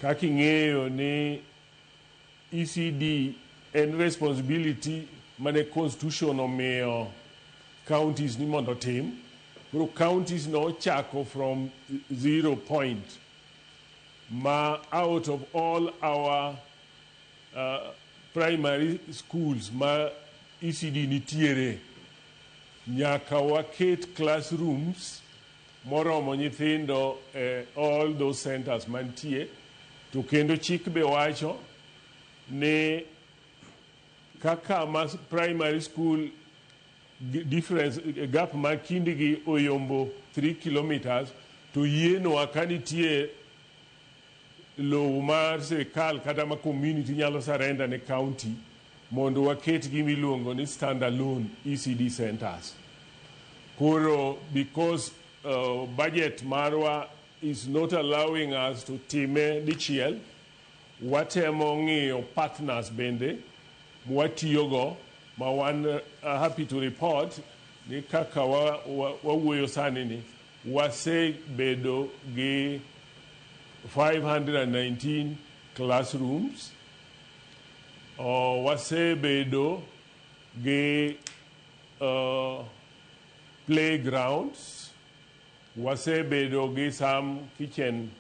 Kaka ing'eyo ni ECD en responsibility mane constitution omiyo counties ni mondo otim. Koro counties nochako from zero point ma out of all our primary schools ma ECD nitiere nyaka waket classrooms moromo nyithindo e all those centers mantie. To kendo chik be wacho ni kaka ma primary school difference gap ma kindgi oyombo 3 kilometers to yienwa ka nitie lowo mar sirikal kata ma community nyalo surrender ne county mondo waket gima iluongo ni standalone ECD centers. Koro because budget marwa is not allowing us to time dichiel, watemo ng'iyo partners bende mwatiyogo ma wan happy to report ni kaka wawuoyo sani ni wasebedo gi 519 classrooms, wasebedo gi playgrounds, wasebedo gi some kitchen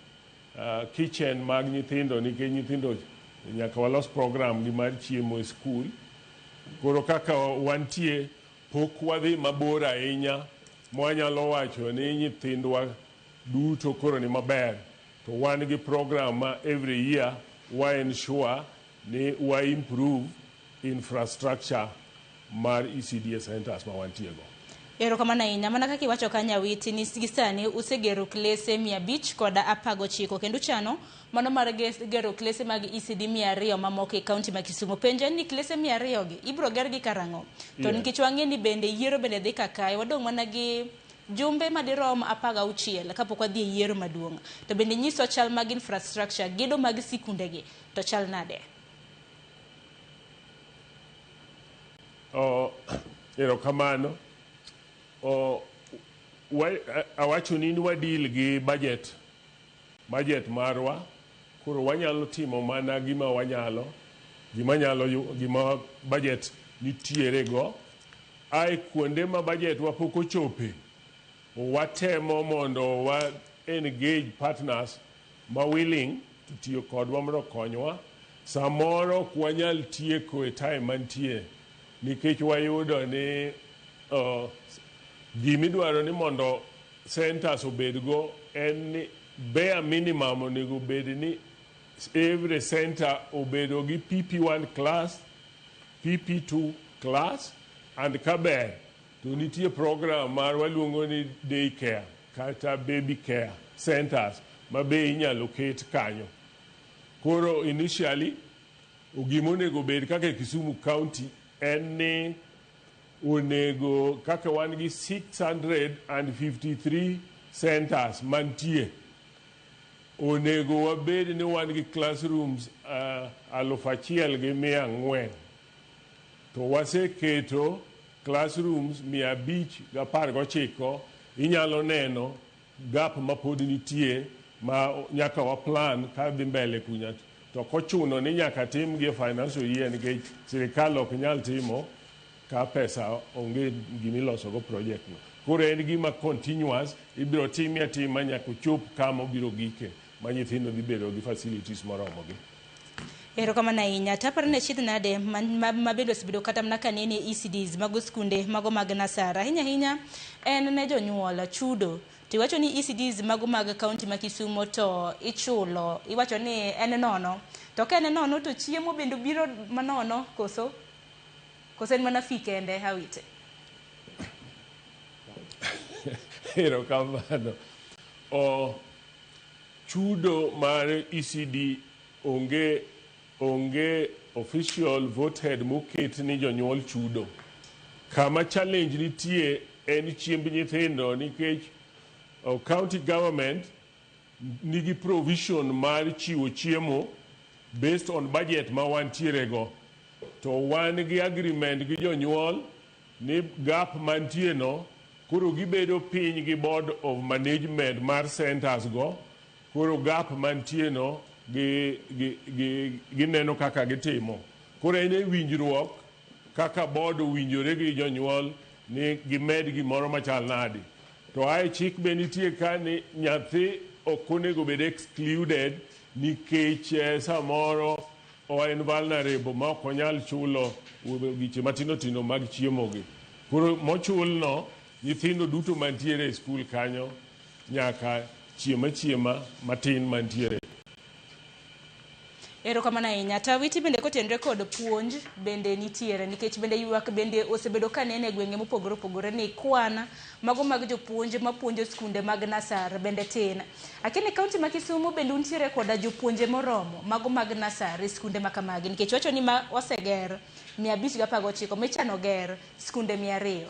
mag nyithindo nikech nyithindo nyaka walos program gi mar chiemo e skul. Koro kaka wantie pok wadhi mabor ahinya mwanyalo wacho ni nyithindwa duto koro ni maber, to wan gi program ma every year wa ensure ni wa improve infrastructure mar ECD centers ma wantie go. Erokamano ahinya. Mana kaka iwacho kanyo Awiti ni gi sani usegero klese 519 kendo uchano mano mar gero klese mag ECD 200 mamoko e kaunti ma Kisumu. Penjo en ni klese 200 gi ibiro gergi karang'o? To nikech wang'e ni bende yiero bende dhi kakae, wadong' mana gi jumbe madirom 16 kapok wadhi e yiero maduong'. To bende nyiswa chal mag infrastructure, gedo mag sikundegi to chal nade? Erokamano. Awacho ni wadeal gi budget marwa, koro wanyalo timo mana gima wanyalo, gima budget nitiere go. Ae kuonde ma budget wa pok ochope, watemo mondo wa engage partners ma willing to tiyo kodwa mondo okonywa. Samoro ok wanyal tieko e time mantie nikech wayudo ni gimidwaro ni mondo centers obedgo en ni bare minimum onego bed ni every center obedo gi PP1 class, PP2 class, and kaber to nitie program mar waluongo ni day care kata baby care centers ma be inyalo ket kanyo. Koro initially gima onego bed kaka e Kisumu County en ni onego kaka wan gi 653 centers mantie, onego wabed ni wan gi classrooms 1,400 to waseketo classrooms 519. Inyalo neno gap mapod nitie ma nyaka wa plan ka dhi mbele kunya, to kochuno ni nyaka tim gi e financial year nikech sirikal ok nyal timo ka pesa onge gimilosogo project no. Koro en gima continuous, ibiro timie atima nyaka ochop kama obiro gike ma nyithindo dhi bedo gi facilities moromogi. Erokamano ahinya. To aparo ni achiedh nade ma bende osebedo kata mana kanene ECDs mago skunde mago mag nasara ahinya ahinya en ne jonyuol chudo. To iwacho ni ECDs mago mag kaunti ma Kisumu to ichulo, iwacho ni en nono. To ka en nono to chiemo bende biro manono koso? Koso en mana fee kende Awiti? Erokamano. Chudo mar ECD onge official voted moket ni jonyuol chudo. Kama challenge nitie en chiemb nyithindo nikech County government nigi provision mar chiwo chiemo based on budget ma wantiere go. To wan gi agreement gi jonyuol ni gap mantie no koro gibedo piny gi board of management mar centers go, koro gap mantie no gineno kaka gitimo. Koro en e winjruok kaka board owinjore gi jonyuol ni gimed gimoro machal nadi. To ae chik be nitie ka ni nyathi ok onego bed excluded nikech samoro en vulnerable ma ok onyal chulo giche matindo tindo mag chiemo gi. Koro mochul no, nyithindo duto mantiere e skul kanyo nyaka chiem achiema matin mantiere. Erokamano ahinya. Tawiti bende kotenore kod puonj bende nitiere, nikech bende ywak bende osebedo ka nene e gwenge mopogore opogore ni kwan mago mag jopuonj mapuonjo skunde mag nasar bende tin. Akia ni kaunti ma Kisumu bende untiere koda jopuonje moromo mago mag nasar e skunde ma kamagi, nikech wacho ni ma oseger 519 michano ger skunde 200.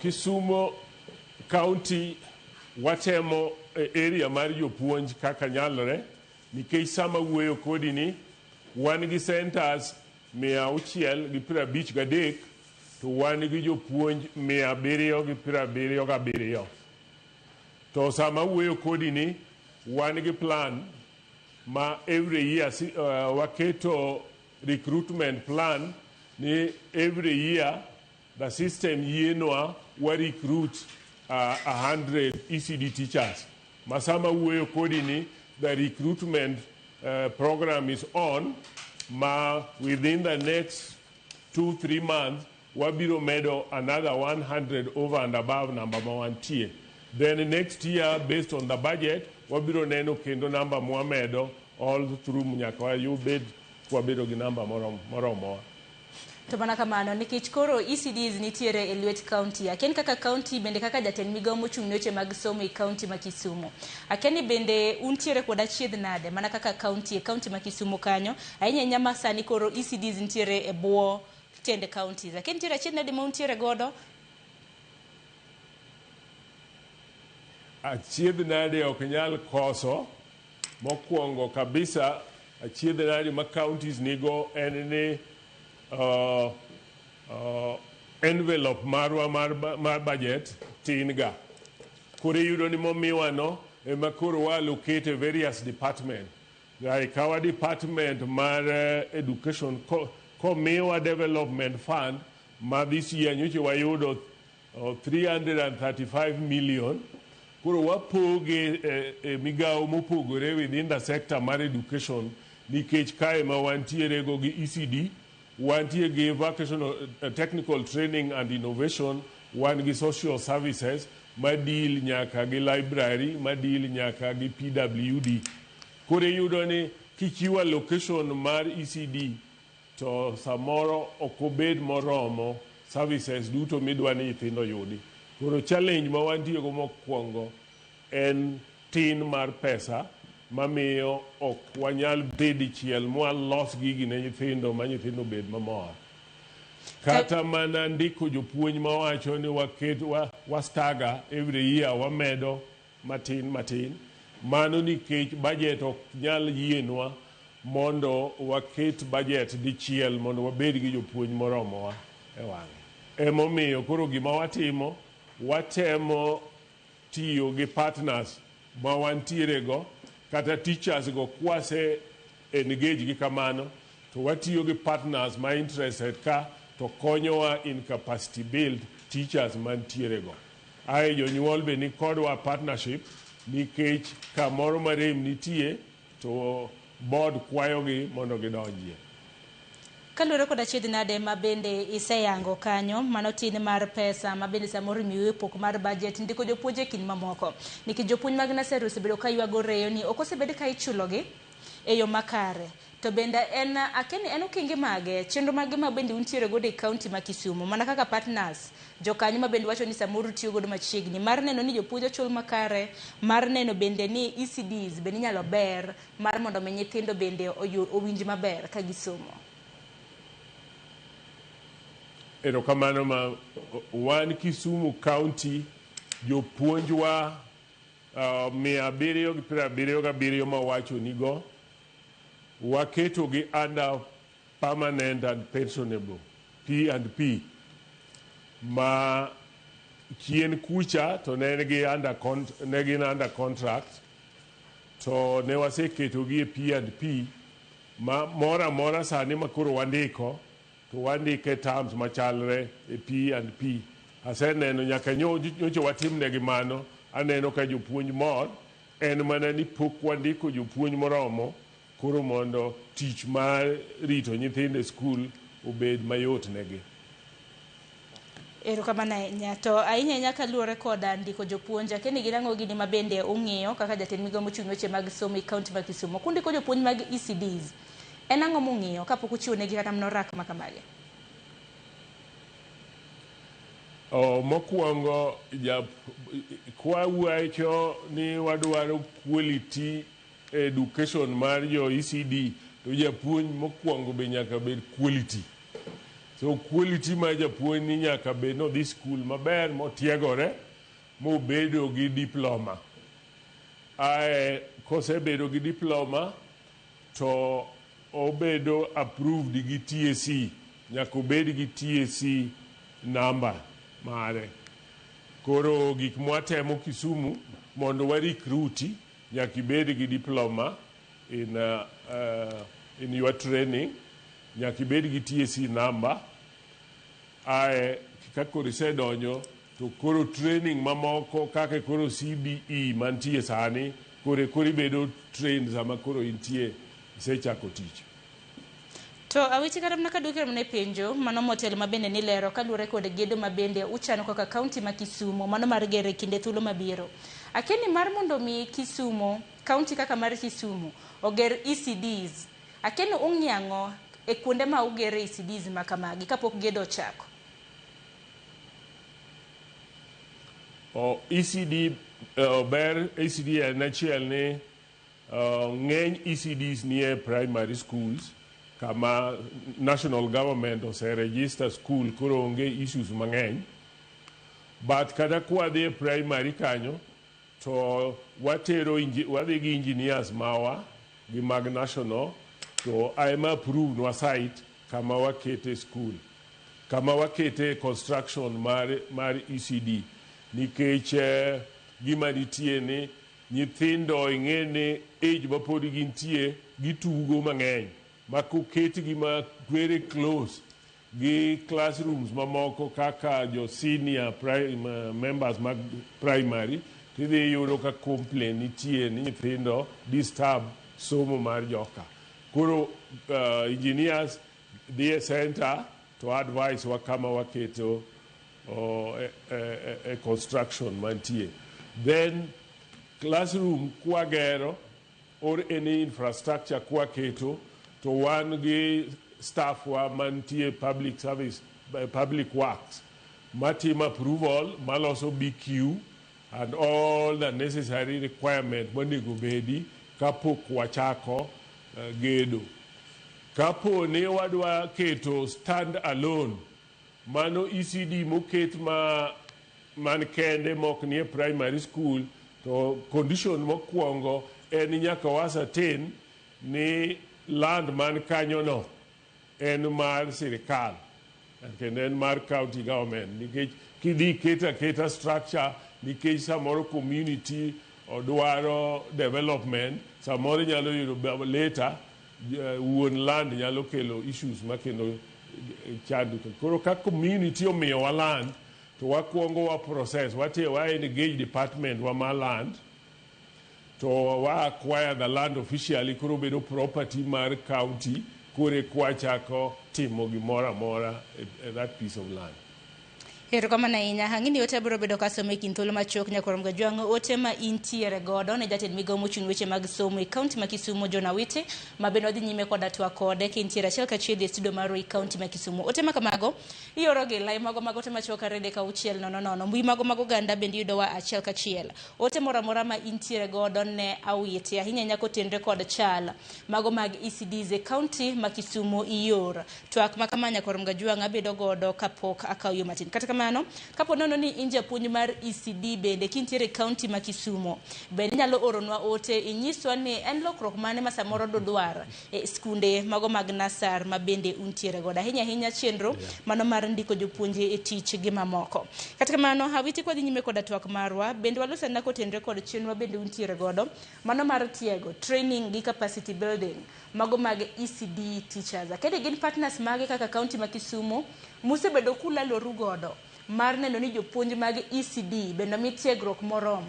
Kisumu County watemo area mar jopuonj kaka nyalore, nikech sama wuoyo kodi ni wan gi centers 653 to wan gi jopuonj 777. To sama wuoyo kodi ni wan gi plan ma every year waketo recruitment plan ni every year the system yienwa wa recruit 100 ECD teachers. Masama wuoyo kodi ni the recruitment program is on, ma within the next 2-3 months wabiro medo another 100 over and above number ma wantie. Then next year, based on the budget, wabiro neno kendo namba mwamedo all through nyaka wayubed kwabedo gi namba moromowa. To mana kamano, nikech koro ECDs nitiere e lwet county. Akia ni kaka county bende kaka jatend migawo mochung' ne weche mag somo e county ma Kisumu. Akia ni bende untiere kod achiedh nade mana kaka county e county ma Kisumu kanyo, ahinya ahinya ma sani koro ECDs nitiere e bwo tend counties. Akia nitiere achiedh nade ma untiere godo? Achiedh nade ok nyal koso. Mokwongo kabisa, achiedh nade ma counties nigo en ni envelope marwa mar budget tin ga. Koro iyudo ni momiwa no ema koro wa allocate e various department. Like our department mar education komiwa development fund ma this year nyocha wayudo 335 million. Koro wapoge e migawo mopogore within the sector mar education, nikech kae ma wantiere go gi ECD, wantie gi vocational technical training and innovation, wan gi social services ma deal nyaka gi library, ma deal nyaka gi PWD. Koro iyudo ni kichiwo allocation mar ECD to samoro ok obed moromo services duto midwa ni nyithindo yudi. Koro challenge ma wantie go mokwongo en tin mar pesa mamiyo ok wanyal dhi dichiel mwalos gigi ne nyithindo ma nyithindo bed mamor. Kata mana ndiko jopuonj mawacho ni waket wastaga every year wamedo matin matin. Mano nikech budget ok nyal yienwa mondo waket budget dichiel mondo wabed gi jopuonj moromowa e wang'e. Emomiyo koro gima watimo, watemo tiyo gi partners ma wantiere go kata teachers go kwase engage gi kamano, to watiyo gi partners ma interested ka to konyowa in capacity build teachers mantiere go. Ae jonyuol be ni kodwa partnership nikech kamoro marem nitie to board kwayogi mondo gidonjie. Kaluwore kod achiedh nade ma bende iseyango kanyo, mano tin mar pesa ma bende samoro imiyo pok mar budget ndiko jopuonj e kind mamoko. Nikech jopuonj mag nasari osebedo ka ywago reyo ni ok osebed ka ichulogi e yo makare. To bende en akia ni en okenge mage, chenro mage ma bende untiere godo e county ma Kisumu, mana kaka partners, jokanyo ma bende wacho ni samoro utiyo godo machiegni mar neno ni jopuonj ochul makare, mar neno bende ni ECDs bende inyalo ber, mar mondo mi nyithindo bende owinj maber ka gisomo. Erokamano ma wan Kisumu County jopuonjwa 777 mawacho nigo waketogi under permanent and pensionable P and P ma chien kucha to ne gi under ne gin under contract to ne waseketogi e P and P ma moro amora sani ma koro wandiko to wandike terms machalre e P and P. Aseneno nyaka nyocha watimnegi mano, aneno ka jopuonj mor, en mana ni pok wandiko jopuonj moromo koro mondo tich mar rito nyithindo e skul obed mayot negi. Erokamano ahinya. To ahinya ahinya kaluwore koda ndiko jopuonj, akia ni gin ang'o gini ma bende ung'iyo kaka jatend migao mochung' weche mag somo e kaunti ma Kisumu. Kundiko jopuonj mag ECDs, en ang'o mung'iyo kapok uchiwo negi kata mana orak ma kamagi? Mokwongo kwawacho ni wadwaro quality education mar jo ECD to japuonj mokwongo be nyaka bed quality. So quality mar japuonj ni nyaka bed nodhi skul maber motiegore mobedo gi diploma. Ae kosebedo gi diploma to obedo approved gi TSC, nyaka obed gi TSC number mare. Koro gik mwatemo Kisumu mondo wa recruit nyaka ibed gi diploma in your training, nyaka ibed gi TSC number. Ae ka koro isedonjo to koro training mamoko kaka koro CBE mantie sani koro ibedo trained sama koro intie isechako tich. To aweche kata mana kaduokre mana e penjo mano motelo ma bende nilero kaluwore kod gedo ma bende uchano kaka kaunti ma Kisumu mano mar gero e kinde thuolo mabiro. Akia ni mar mondo mi Kisumu, kaunti kaka mar Kisumu oger ECDs, akia ni ung'iyo ang'o e kuonde ma ugere ECDs ma kamagi kapok gedo ochako? ECD ber ECD en achiel ni ng'eny ECDs nie primary schools kama national government ose register school koro onge issues mang'eny. But kata kwadhi e primary kanyo to watero wadhi gi engineers mawa gi mag national to ema approve nwa site kama wakete school, kama wakete construction mar ECD nikech gima nitie ni nyithindo ing'e ni age ma pod gintie gitugo mang'eny ma koketgi ma very close gi classrooms mamoko kaka jo senior members mag primary tidhi yudo ka complain nitie ni nyithindo disturb somo mar joka. Koro engineers dhi e center to advice wa kama waketo e construction mantie. Then classroom kwagero or any infrastructure kwaketo to wan gi staff wa mantie public service, public works matimo approval maloso BQ and all the necessary requirement monego bedi kapok wachako gedo. Kapo ni wadwa keto stand alone, mano ECD moket ma man kende mok nie primary school to condition mokwongo en nyaka wa ascertain ni land man kanyo no en mar sirikal kendo en mar county government nikech kidhi keto aketa structure nikech samoro community odwaro development samoro inyalo yudo later wuon land nyalo kelo issues makendo chand. Koro ka community omiyowa land to wakwongo wa process wa engage department wa mar land to wa acquire the land officially koro bedo property mar county koro kwachako timo gimoro amora e that piece of land. Erokamano ahinya. Ang'e ni ote biro bedo kasomo e kind thuolo machuok nyakwar Mgajwang' ote ma intiere godo ne jatend migawo mochung' weche mag somo e kaunti ma Kisumu John Awiti ma bende wadhi nyime koda twak kode kintiere achiel kachiel e studio marwa e kaunti ma Kisumu. Ote ma kamago ioro gi lai mago mag ote machuok 2 3 6 0 0. Mbui mago mag oganda bende yudowa achiel kachiel. Ote moro amora ma intiere godo ne Awiti ahinya ahinya kotenore kod chal mago mag ECDs e kaunti ma Kisumu ior. Twak ma kama nyakwar Mgajwang' abedo godo kapok akawo yo matin. Kata kamano, kapo nono ni in japuonj mar ECD bende kintiere e kaunti ma Kisumu, bende inyalo oronwa ote inyiswa ni en lokruok mane ma samoro dudwar e skunde mago mag nasar ma bende untiere godo. Ahinya ahinya chenro mano mar ndiko jopuonje e tich gi mamoko. Kata kamano, Awiti kwadhi nyime koda twak marwa, bende walos anena kotenore kod chenro bende untiere godo mano mar tiego training gi capacity building mago mag ECD teachers. Akedi gin partners mage kaka kaunti ma Kisumu musebedo kulaloru godo mar neno ni jopuonj mag ECD bende omi tiegruok moromo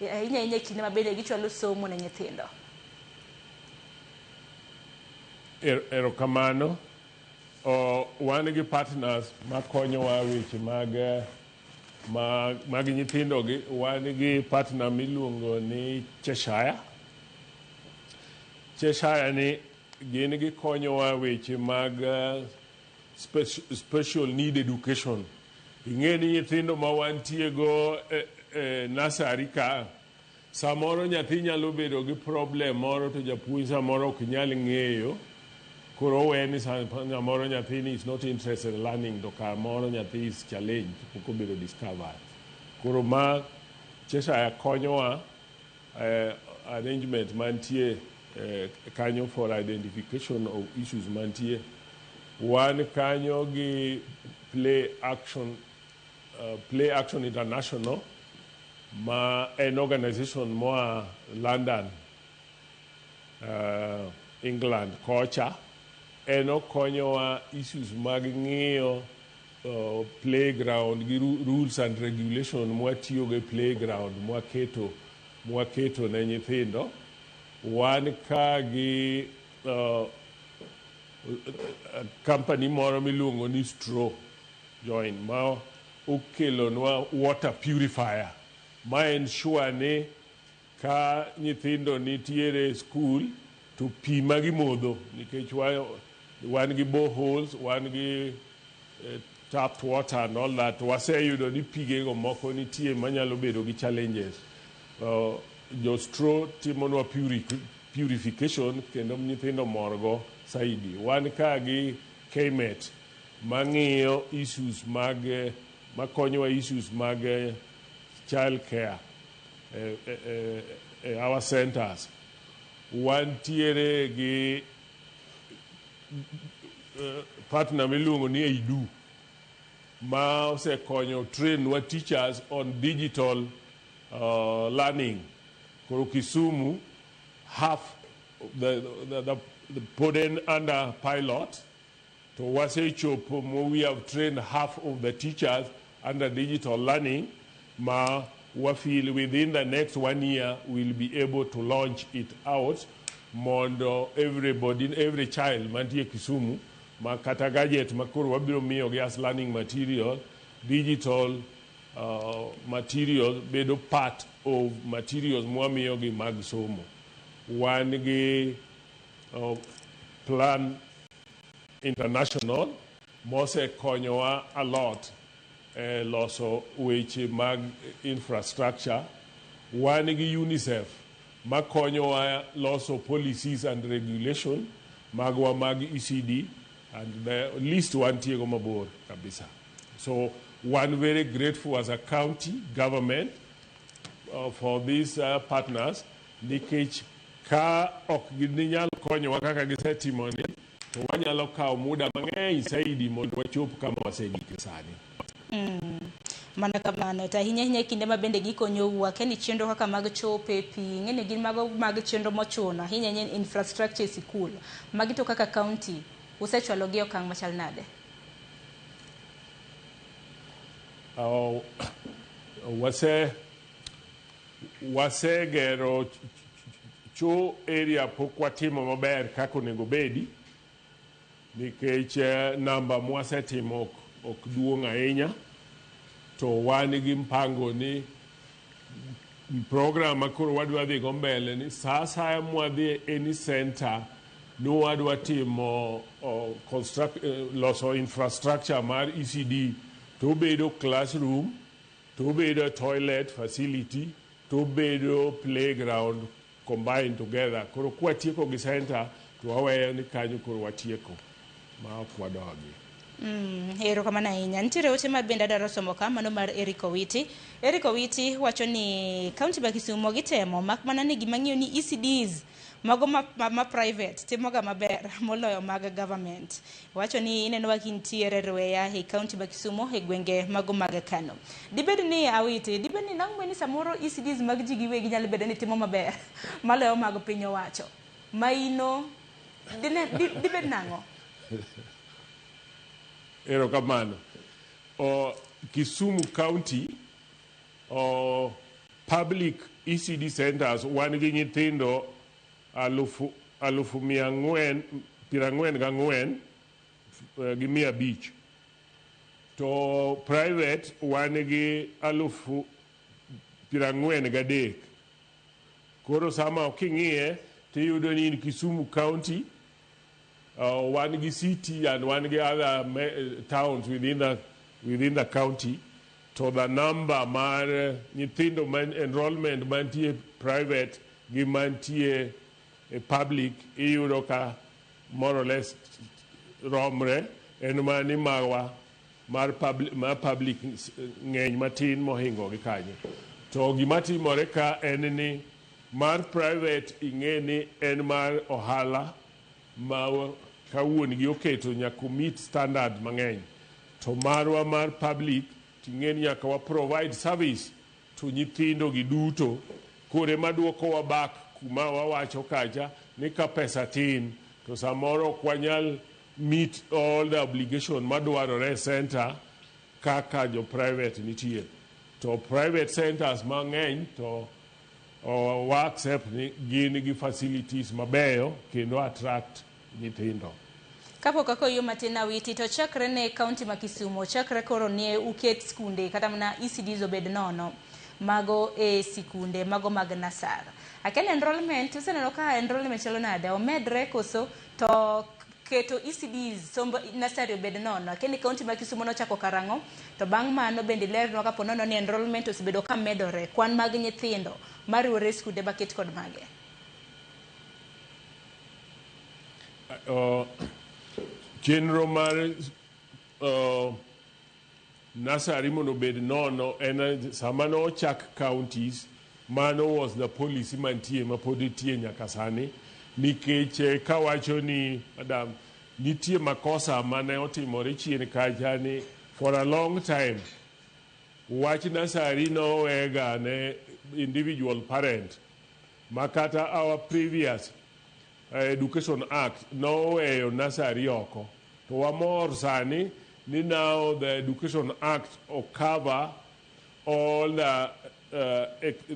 ahinya ahinya e kinde ma bende gichwalo somo ne nyithindo. Erokamano. Wan gi partners makonyowa weche mag, mag nyithindo gi. Wan gi partner miluongo ni Cheshire. Cheshire ni gin gikonyowa weche mag special need education. Ing'e ni nyithindo ma wantie go e nursery ka samoro nyathi nyalo bedo gi problem moro to japuonj samoro ok nyal ng'eyo koro owe ni samoro nyathini is not interested in learning to kamoro nyathi is challenged pok obedo discovered. Koro ma Cheshire konyowa arrangement mantie kanyo for identification of issues mantie. Wan kanyo gi Play Action International ma en organization moa London, England kocha. En okonyowa issues mag ng'iyo playground gi rules and regulation mwatiyogo e playground mwaketo ne nyithindo. Wan ka gi company moro miluongo ni Straw Join ma okelonwa water purifier ma ensure ni ka nyithindo nitiere e skul to pi ma gimodho nikech wan gi boreholes, wan gi tapped water and all that, waseyudo ni pigego moko nitie manyalo bedo gi challenges. Jo Straw timonwa purification kendo nyithindo morgo saidi. Wan ka gi KMET mang'iyo issues mag makonyowa issues mag child care our centers. Wantiere gi partner miluongo ni EIDU ma osekonyo train wa teachers on digital learning. Koro Kisumu half the put in under pilot to wasechopo mo we have trained half of the teachers under digital learning ma wa feel within the next one year we'll be able to launch it out mondo everybody, every child mantie Kisumu ma kata gadget ma koro wabiro miyogi as learning material, digital material bedo part of materials mwamiyogi mag somo. Wan gi Plan International mosekonyowa a lot e loso weche mag infrastructure. Wan gi UNICEF makonyowa loso policies and regulation magwa mag ECD and the list wantiego mabor kabisa. So one very grateful as a county government for these partners nikech ka ok ginyal konyowa kaka gisetimoni to wanyalo kawo muda mang'eny saidi mondo wachop kama wasegike sani. Mana kamano to ahinya ahinya e kinde ma bende gikonyou akia ni chenro kaka mag chope pi ing'e ni gin mago mag chenro mochuno ahinya ahinya infrastructure e sikul magi to kaka county usechwalo gi e okang' machal nade? Wasegero cho area pok watimo maber kaka onego bedi nikech namba mwasetimo ok duong' ahinya. To wan gi mpango ni program ma koro wadwa dhi go mbele ni sa asaya mwadhi e any center ni wadwa timo construct, loso infrastructure mar ECD, to obedo classroom, to obedo toilet facility, to obedo playground combined together. Koro kwatieko gi center to waweyo ni kanyo koro watieko ma ok wadogi. Erokamano ahinya. Nitiere ote ma bende adwaro somo ka, mano mar Eric Owiti. Eric Owiti wacho ni kaunti ma Kisumo gitemo, mak mana ni gima ng'iyo ni ECDs mago ma private timoga maber moloyo mag government. Wacho ni ineno ka kintiere Rweya e kaunti ma Kisumo e gwenge mago mag Kano. Dibed ni Awiti, dibed ni nang'o ni samoro ECDs mag ji giwegi nyalo bedo ni timo maber maloyo mag piny owacho. Maino dibed nang'o? Erokamano. Kisumu County, public ECD centers wan gi nyithindo 444,500, to private wan gi 43,000. Koro sama king'iye tiyudo ni in Kisumu County, wan gi city and wan gi other towns within the county, to the number mar nyithindo man enrollment mantie private gi mantie e public iyudo ka more or less romre. En mani marwa mar public ng'eny matin mohingo gi kanyo. To gima timore ka en ni mar private, ing'e ni en mar ohala ma ka wuon gi oketo nyaka meet standard mang'eny, to marwa mar public ting'e ni nyaka wa provide service to nyithindo gi duto. Koro ema duokowa back kuma wawacho kacha ni ka pesa tin to samoro ok wanyal meet all the obligation madwarore e center kaka jo private nitie. To private centers mang'eny to wa accept ni gin gi facilities mabeyo kendo attract nyithindo. Kapok akoyo matin, Awiti, to chakre ne kaunti ma Kisumo, chakre koro ne uket skunde kata mana ECDs obed nono, mago e sikunde mago mag nasar. Akia ni enrollment, useneno ka enrollment chalo nade, omedre koso? To keto ECDs, somb nasari obed nono. Akia ni kaunti ma Kisumo nochako karang'o, to bang' mano bende ilernwa kapo nono ni enrollment osebedo ka medore, kwan mag nyithindo mariwore e skunde maket kod mage. Chenro mar nasari mondo obed nono en sama nochak counties, mano was the policy mantie ma pod nitie nyaka sani, nikech kawacho ni madam nitie makosa mane otimore chien kacha ni for a long time wach nasari nowega ne individual parent, ma kata our previous Education Act noweyo nasari oko. To wamor sani ni now the Education Act cover all the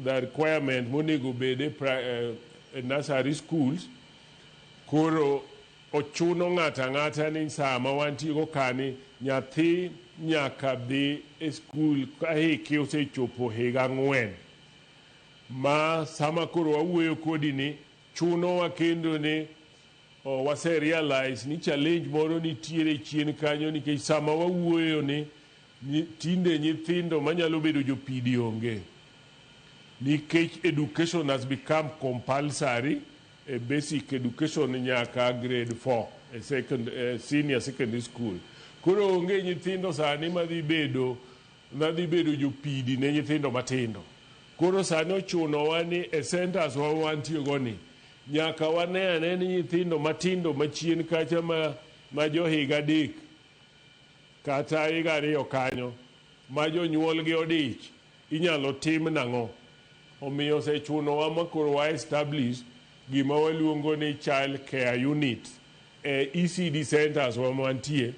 requirement monego bed e nursery schools. Koro ochuno ng'ato ang'ata ni sama wantie go kani, nyathi nyaka dhi e skul ka hike osechopo higa 4. Ma sama koro wawuoyo kodi ni chunowa kendo ni wase realize ni challenge moro nitiere chien kanyo, nikech sama wawuoyo ni tinde nyithindo manyalo bedo jopidi onge, nikech education has become compulsory, a basic education nyaka grade 4 e senior secondary school. Koro onge nyithindo sani madhi bedo jopidi ne nyithindo matindo. Koro sani ochunowa ni e centers wa wantie go ni nyaka wane ane ni nyithindo matindo machien kacha ma johiga 3 kata higa 2 kanyo ma jonyuolgi odich inyalo tim nang'o. Omiyo osechunowa ma koro wa establish gima waluongo ni child care unit e ECD centers wa mantie,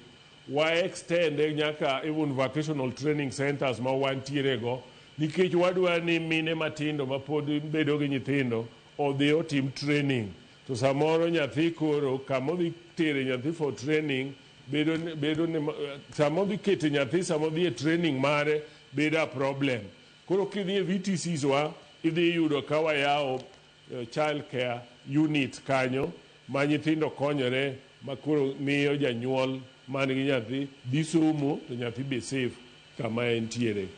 wa extend nyaka even vocational training centers ma wantiere go, nikech wadwa ni mine matindo ma pod bedo gi nyithindo odhi otim training. To samoro nyathi koro kama odhi tere nyathi for training bedo ni sama odhi kete nyathi, sama odhi e training mare bedo a problem. Koro kidhi e VTCs wa, idhi yudo ka wayawo child care unit kanyo ma nyithindo konyore ma koro miyo janyuol man gi nyathi dhi somo to nyathi be safe kama entiere.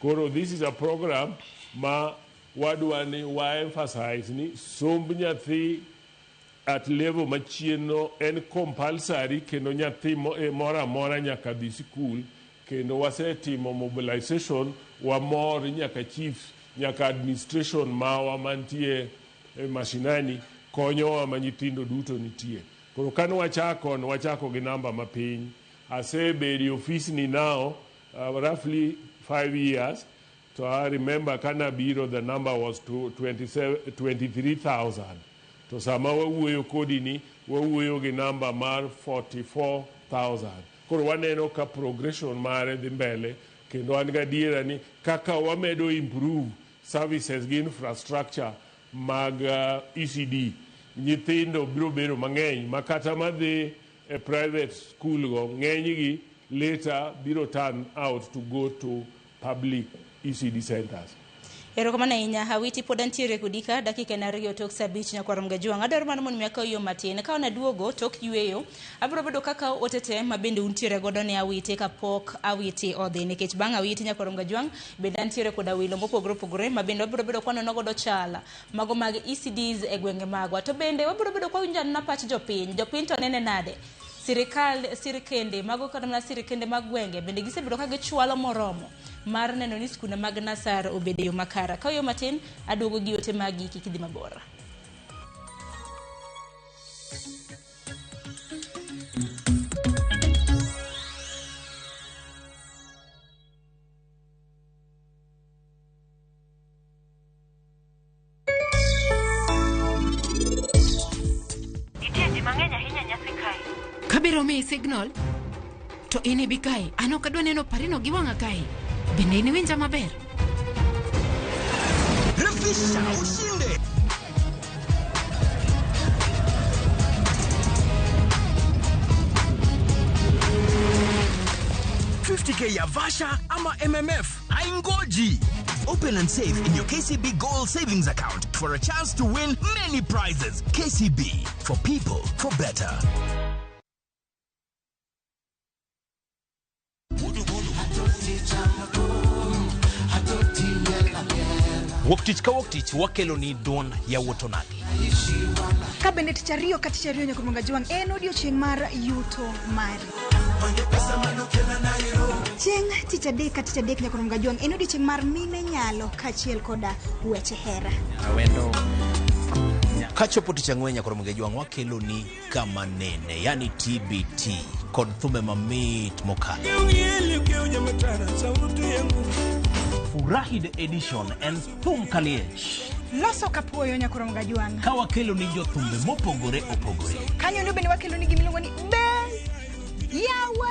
Koro this is a program ma wadwa ni wa emphasize ni somb nyathi at level machien no en compulsory kendo nyathi moro amora nyaka dhi sikul kendo wasetimo mobilization wamor nyaka chiefs nyaka administration mawa mantie e mashinani konyowa ma nyithindo duto nitie. Koro kane wachako ne wachako gi namba mapiny. Asebedo e ofisni now roughly 5 years to I remember kana biro the number was to 27 23,000. To sama wawuoyo kodi ni wawuoyo gi namba mar 44,000. Koro waneno ka progression mare dhi mbele kendo an gadiera ni kaka wamedo improve services gi infrastructure mag ECD nyithindo biro bedo mang'eny ma kata madhi e private school go ng'enygi later biro turn out to go to public ECD centers. Erokamano ahinya Awiti pod antiere kodi ka dakika en 2 tok saa 5 nyakwar Mgajwang'. Adwaro mana mondo mi akaw yo matin. Ka naduogo tok yweyo, abiro bedo kaka ote te ma bende untiere godo ne Awiti kapok Awiti odhi. Nikech bang' Awiti nyakwar Mgajwang' bende antiere koda welo mopogore opogore ma bende wabiro bedo kwanono godo chal mago mag ECDs e gwenge magwa. To bende wabiro bedo kwawinjo anena pach jopiny. Jopiny to nene nade? Sirikal, sirikende mago kata mana sirikende mag gwenge bende gisebedo ka gichwalo moromo mar neno ni skunde mag nasar obedo e yo makare. Ka yo matin aduogo gi ote magi kik idhi mabor. Nitie ji mang'eny ahinya nyasi kae. Kabiro miyi signal to in ibi kae. An ok adwa neno parino gi wang'a kae. Bende in iwinja maber? Refisha ushinde. K ya Vasha ama MMF aingoji. Open and save in your KCB Gold Savings Account for a chance to win many prizes. KCB, for people, for better. Wuok tich ka wuok tich wakelo ni duond yawuot onagi. Ka bende tich ariyo ka tich ariyo nyaka Mgajwang' en odiochieng' mar yuto mari. Chieng' tich adek ka tich adek nyaka Mgajwang' en odiochieng' mar mine nyalo kaachiel koda weche hera. Awendo. Kachopo tich ang'wen nyaka Mgajwang' wakelo ni kama nene, yani TBT kod thumbe mamit mokalo. Furahi the edition en thum kaliech. Loso kapuoyo nyaka Mgajwang'. Ka wakelo ni jothumbe mopogore opogore. Kanyo ndo bende wakelo ni gimiluongo ni be yawa.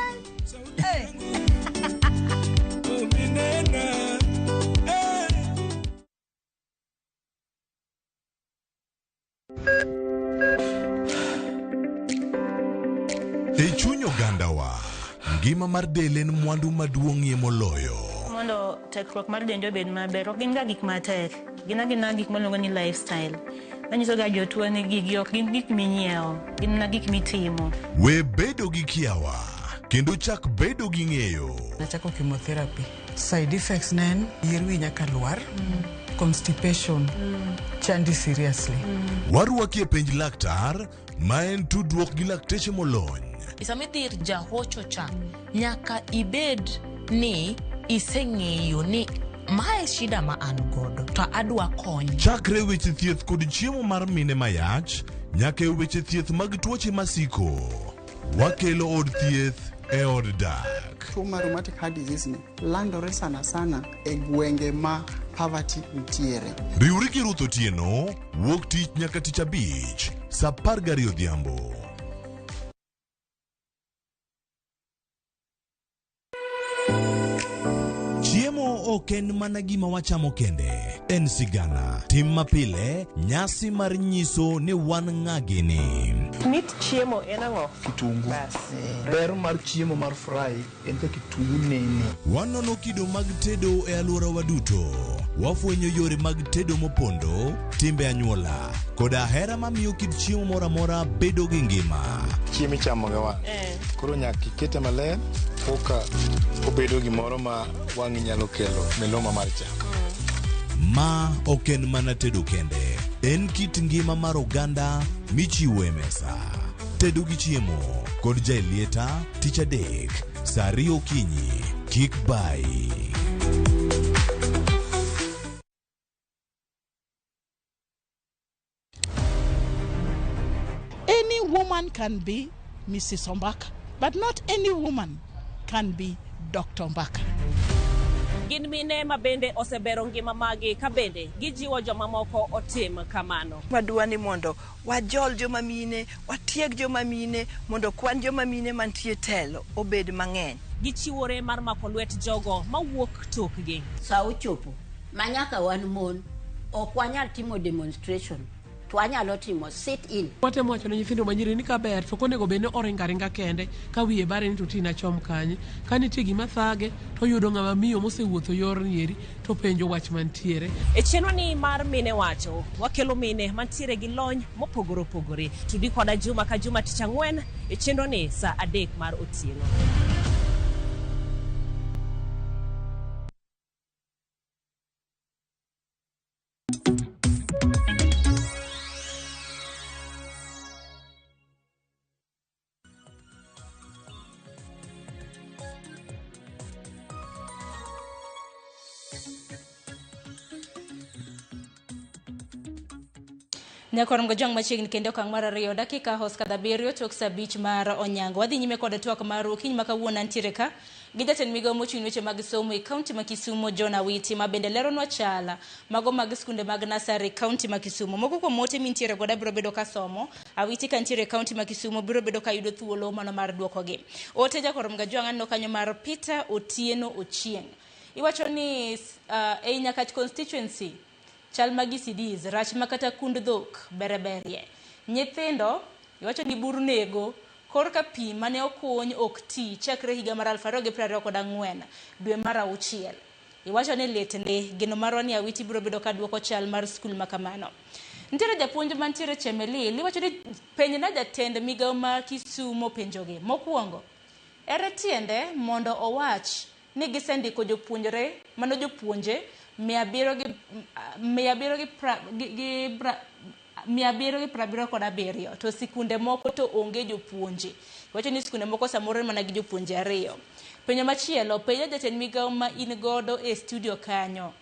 E chuny ogandawa, ngima mar del en mwandu maduong'ie moloyo. Mondo tekruok mar dendi obed maber, ok gin ga gik matek. Gin agina gik miluongo ni lifestyle. Manyiso ga jotuo ni gigi ok gin gik minyiewo, gin mana gik mitimo. We bedo gi kiawa, kendo chak bedo gi ng'eyo. Nachako chemotherapy. Side effects ne en yier wi nyaka lwar, constipation, chandi seriously. Warwaki e penj laktar, ma en tudruok gi lakteche molony. Sama idhi ir jahocho cha, nyaka ibed ni iseng'eyo ni mae shida ma an godo to adwa kony. Chakre weche thieth kod chiemo mar mine mayach, nyaka e weche thieth mag tuoche masiko. Wakelo od thieth e od dak. Tuo mar rheumatic heart disease ni landore sana sana e gwenge ma poverty nitiere. Riwri gi Ruth Otieno, wuok tich nyaka tich abich, saa 12 odhiambo. Chiemo ok en mana gima wachamo kende, en sigana, tim mapile, nyasi mar nyiso ni wan ng'a gini. Mit chiemo en ang'o? Kitungu. Bas. Ber mar chiemo mar fry en ka kitungu nene. Wanono kido mag tedo e alworawa duto. Wafwenyo yore mag tedo mopondo, timbe anyuola, koda hera mamiyo kit chiemo moro amora bedo gi ngima. Chiemo ichamo gi wang'. Koro nyaka ikete maler koka obedo gimoro ma wang'i nyalo kelo miluma mar chamo. Ma ok en mana tedo kende, en kit ngima mar oganda michiwo e mesa. Tedo gi chiemo kod Jaelieta tich adek saa 2 okinyi. Kik bayi. Any woman can be Mrs. Ombaka, but not any woman can be Dr. Ombaka. Gin mine ma bende osebero ngima magi ka bende gijiwo jomamoko otim kamano. Wadwa ni mondo wajol joma mine, watieg joma mine, mondo kwan joma mine mantie telo obed mang'eny. Gichiwore mar mako lwet jogo mawuok tokgi. Sa ochopo ma nyaka wan mon ok wanyal timo demonstration to wanyalo timo sit in. Watemo wacho ne nyithindo manyiri ni kaber to ok onego bed ni oringo aringa kende ka wiye bare ni to tina chom kanye. Ka nitie gima thage to oyudo ng'ama miyo mosewuotho yorni eri to penjo wach mantiere. E chenro ni mar Mine Wacho, wakelo mine mantiere gi lony mopogore opogore. Tudi koda juma ka juma tich ang'wen e chenro ni saa 3 mar otieno. Nyakwar Mgojwang' machiegni kendo okang' mar 2 dakika hos kadha 7 tok saa 5 mar onyango. Wadhi nyime kod twak mar okinyi ma kawuono antiere ka gi jatend migawo mochung' weche mag somo e kaunti ma Kisumu John Awiti ma bende leronwa chala mago mag skunde mag nasari e kaunti ma Kisumu. Moko kuom ote mintiere godo biro bedo ka somo. Awiti ka ntiere e kaunti ma Kisumu biro bedo ka yudo thuolo mano mar duokogi. Ote Jakwar Mgojwang' aneno kanyo mar Peter Otieno Ochieng'. Iwacho ni ei Nyakach constituency chal mag ECDs rach makata kund dhok bereberie. Nyithindo iwacho ni bur nego korka pi mane okuny ok ti chakre higa mar 2024 dwe mar 6. Iwacho ni lit ndi geno marwa ni Awiti biro bedo ka duoko chal mar skul makamano. Nitiere japuonj mantiere Chemelil iwacho ni penjna jatend migawo ma Kisumu penjogi. Mokwongo, ere tiende mondo owach ni gisendiko jopuonjre mano jopuonje 777 to sikunde moko to onge jopuonje. Wacho ni sikunde moko samoro mana gi jopuonje 2. Penjo machielo, penjo jatend migawo ma in godo e studio kanyo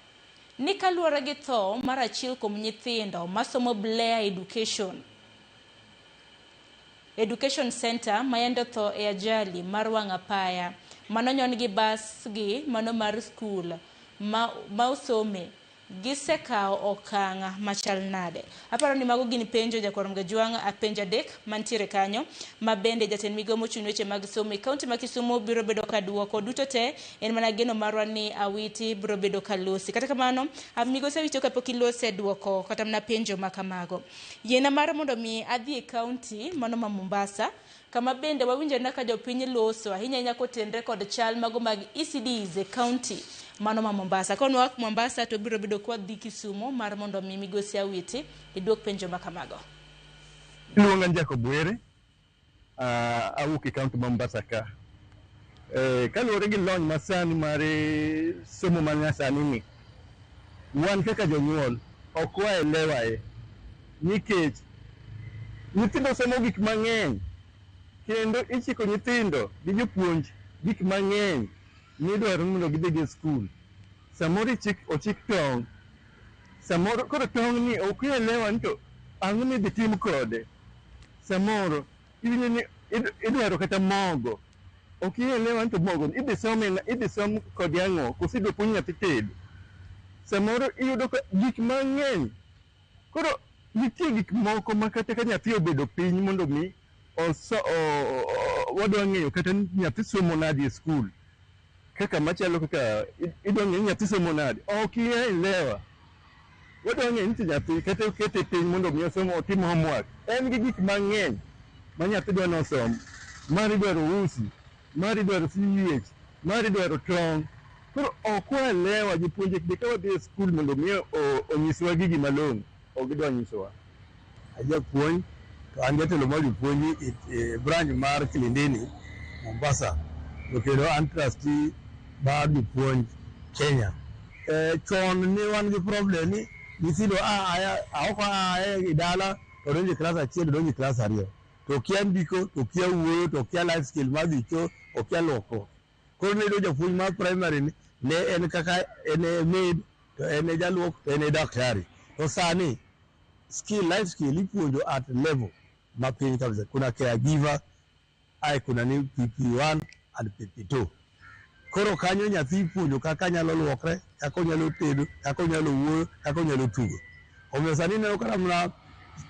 ni kaluwore gi tho mar achiel kuom nyithindo masomo Blair Education Center mayande tho e ajali mar wang' apaya manonyon gi bas gi mano mar skul ma osome gisekawo okang' machal nade. Aparo ni mago gin penjo Jakwar Mgajwang' apenjo 3 mantiere kanyo ma bende jatend migawo mochung' weche mag somo e kaunti ma Kisumu biro bedo ka duoko duto te. En mana geno marwa ni Awiti biro bedo ka losi. Kata kamano migosi Awiti kapok ilose duoko kata mana penjo ma kamago, yiena mar mondo mi adhi e kaunti mano ma Mombasa kama bende wawinjo na ka jopiny loso ahinya ahinya kotenre kod chal mago mag ECDs e kaunti mano ma Mombasa. Ka nwak Mombasa to biro bedo kwa dhi Kisumu mar mondo mi migosi Awiti iduok penjo ma kamago. Iluonga Jacob Were, awuok e kaunti ma Mombasa ka. Kaluwore gi lony masani mar somo ma nyasani ni, wan kaka jonyuol ok waelewae nikech nyithindo somo gik mang'eny kendo ichiko nyithindo gi jopuonj gik mang'eny midwaro mondo gidhi go e skul. Samoro ochik tong', samoro koro tong' ni ok ielewa ni to ang'o midhi tim kode. Samoro iwinjo ni idwaro kata mogo, ok ielewa ni to mogo idhi som kode ang'o, koso idwa puonj nyathi tedo. Samoro iyudo ka gik mang'eny. Koro nitie gik moko ma kata ka nyathi obedo piny mondo mi wadwa ng'eyo kata nyathi somo nade e skul. Kaka machalo kaka idwa ng'e ni nyathi somo nade, ok ielewa. Wadwa ng'e ni to nyathi kata okete piny mondo mi osom otim homework, en gi gik mang'eny ma nyathi dwa ni osom. Mar idwaro usi, mar idwaro siyuech, mar idwaro tong'. Koro ok waelewa jopuonje be ka wadhi e skul mondo mi onyiswa gigi malong'o, ok gidwa nyisowa. Ajapuonj to an jatelo mar jopuonj e branch mar Kilindini Mombasa to kendo an trustee mar jopuonj Kenya. Chon ne wan gi problem ni nyithindo a aya ok a e dala to donjo e klas achiel to donjo e klas ariyo to okia ndiko to okia wuoyo to okia life skill mar dhi cho okia luokruok. Koro ne iyudo japuonj mar primary ni ne en kaka en e maid to en e jaluok to en e daktari. To sani skill life skill ipuonjo at level mapiny kabisa. Kuna caregiver ae kuna ni PP1 and PP2. Koro kanyo nyathi ipuonjo kaka nyalo luokre, kaka onyalo tedo, kaka onyalo wuoyo, kaka onyalo tugo. Omiyo sani ineno kata mana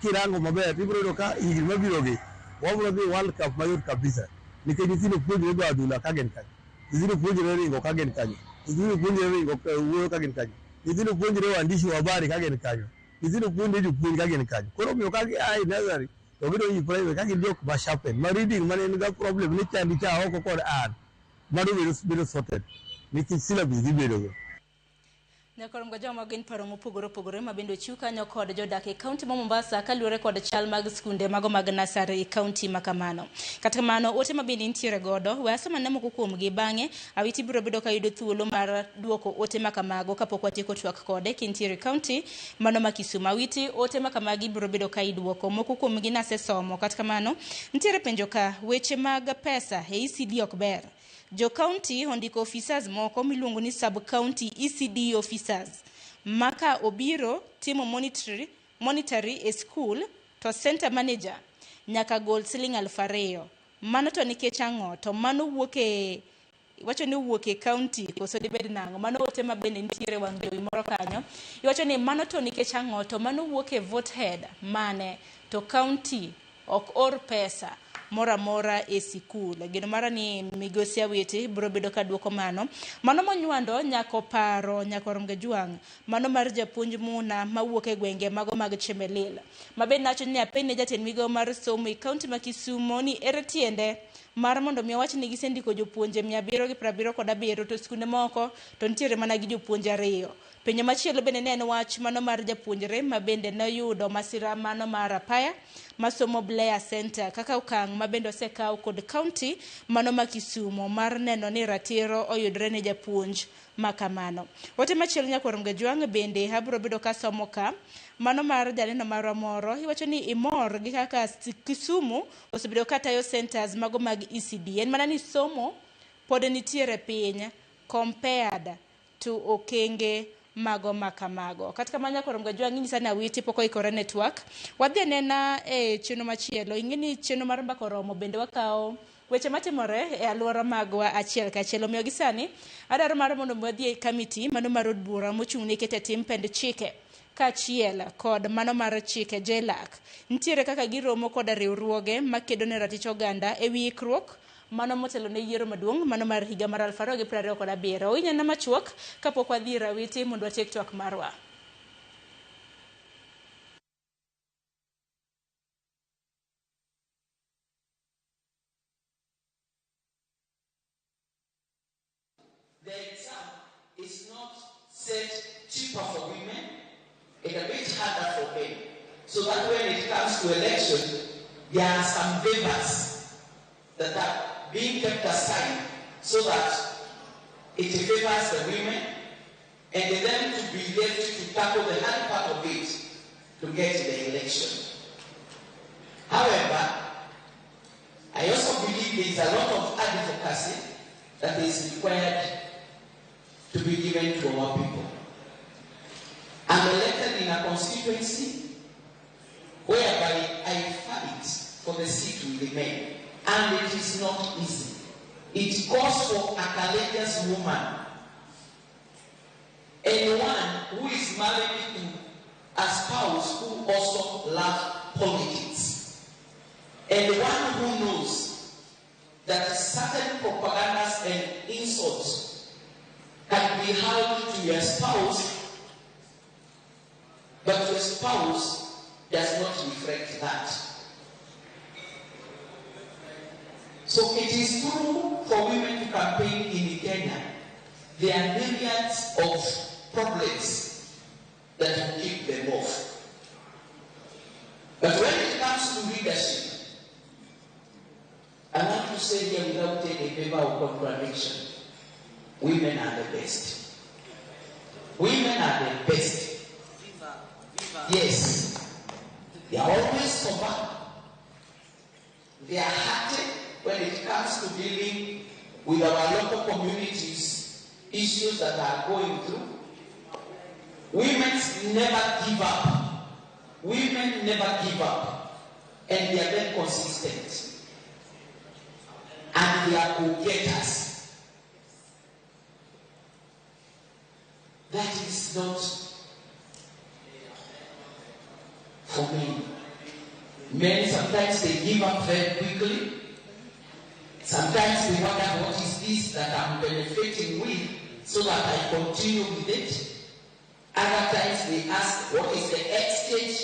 kirango maber tibiro yudo ka higni mabiro gi wabiro dhi World Cup mayot kabisa nikech nyithindo puonjore goyo adhula ka gin kanyo, nyithindo puonjore ringo ka gin kanyo, nyithindo puonjore ringo wuoyo ka gin kanyo, nyithindo puonjore waandishi wa habari ka gin kanyo, nyithindo puonjore jopuonj ka gin kanyo. Koro omiyo ka gia e nursery to gidonjo e primary ka gin jok ma sharpen ma reading mane en ga problem ni chandi cha oko kod an mano bedo sorted nikech syllabus gibedo go. Nyakorom joma gin paro mopogore opogore ma bende ochiw kanyo kod jodak e kaunti ma Mombasa kaluwore kod chal mag skunde mago mag nasari e kaunti ma kamano. Kata kamano, ote ma bende nitiere godo, we asomane moko kuomgi bang'e Awiti biro bedo ka yudo thuolo mar duoko ote ma kamago kapok watieko twak kode kintiere e kaunti mano ma Kisumu. Awiti, ote ma kamagi biro bedo ka iduoko. Moko kuomgi nasesomo. Kata kamano, nitiere penjo ka weche mag pesa e ECD ok ber. Jo county ondiko officers moko miluongo ni sub county ECD officers maka obiro timo monitory e school to center manager nyaka gol siling 2,000. Mano to nikech ang'o? To mano wuok e iwacho ni wuok e county koso dibed nang'o? Mano ote ma bende nitiere wang' jowi moro kanyo. Iwacho ni mano to nikech ang'o? To mano wuok e vote head mane to county ok or pesa moro amora e sikul. Geno mara ni migosi Awiti biro bedo ka duoko mano. Mano monywando nyako paro nyako Romge Jwang', mano mar japuonj Muna mawuok e gwenge mago mag Chemelil. Ma bende nacho ni apenj ne jatend migawo mar somo e kaunti ma Kisumo ni ere tiende mar mondo mi owach ni gisendiko jopuonje 777 to skunde moko to nitiere mana gi jopuonj 2. Penjo machielo bende ne en wach mano mar japuonjre ma bende noyudo masira mano mar apaya masomo Blair Center kaka okang' ma bende osekaw kod kaunti mano ma Kisumo mar neno ni ratiro oyudre ne japuonj ma kamano. Ote machielo nyakwar Mgajwang' bende abiro bedo kasomo ka mano mar janeno marwa moro iwacho ni imor gi kaka Kisumu osebedo katayo centers mago mag ECD. En mana ni somo pod nitiere piny compared to okenge mago makamago. Kata kamano nyakwar Mgajwang' inyisa ni Awiti pok oikore ne twak. Wadhi anena e chenro machielo. Ing'e ni chenro mar mbaka oromo bende wakawo weche matimore e alwora magwa achiel kachiel. Omiyo gi sani adwaro mar mondo wadhi e kamiti mano mar od bura mochung' ne keto e tim pend chike kaachiel kod mano mar chike JLAC. Nitiere kaka giromo koda riwruoge makedo ne ratich oganda e wi ikruok mano motelo ne yiero maduong' mano mar higa mar 2027. Owinjana machuok kapok wadhi ir Awiti mondo watiek twak marwa. The exam is not set cheaper for women and a bit harder for men. So that when it comes to election, there are some favors that are being kept aside so that it favors the women and them to be left to tackle the hard part of it to get the election. However, I also believe there is a lot of advocacy that is required to be given to our people. I'm elected in a constituency whereby I fight for the seat to remain, and it is not easy. It calls for a courageous woman, anyone who is married to a spouse who also loves politics, and one who knows that certain propagandas and insults can be held to your spouse, but your spouse does not reflect that. So it is true for women to campaign in Kenya. There are myriads of problems that will keep them off. But when it comes to leadership, I want to say here without any favor or contradiction, women are the best. Women are the best. Yes. They are always sober. They are hearty when it comes to dealing with our local communities, issues that are going through. Women never give up. Women never give up. And they are very consistent. And they are go-getters. That is not for me. Men sometimes they give up very quickly. Sometimes they wonder what is this that I'm benefiting with so that I continue with it. Other times they ask what is the exchange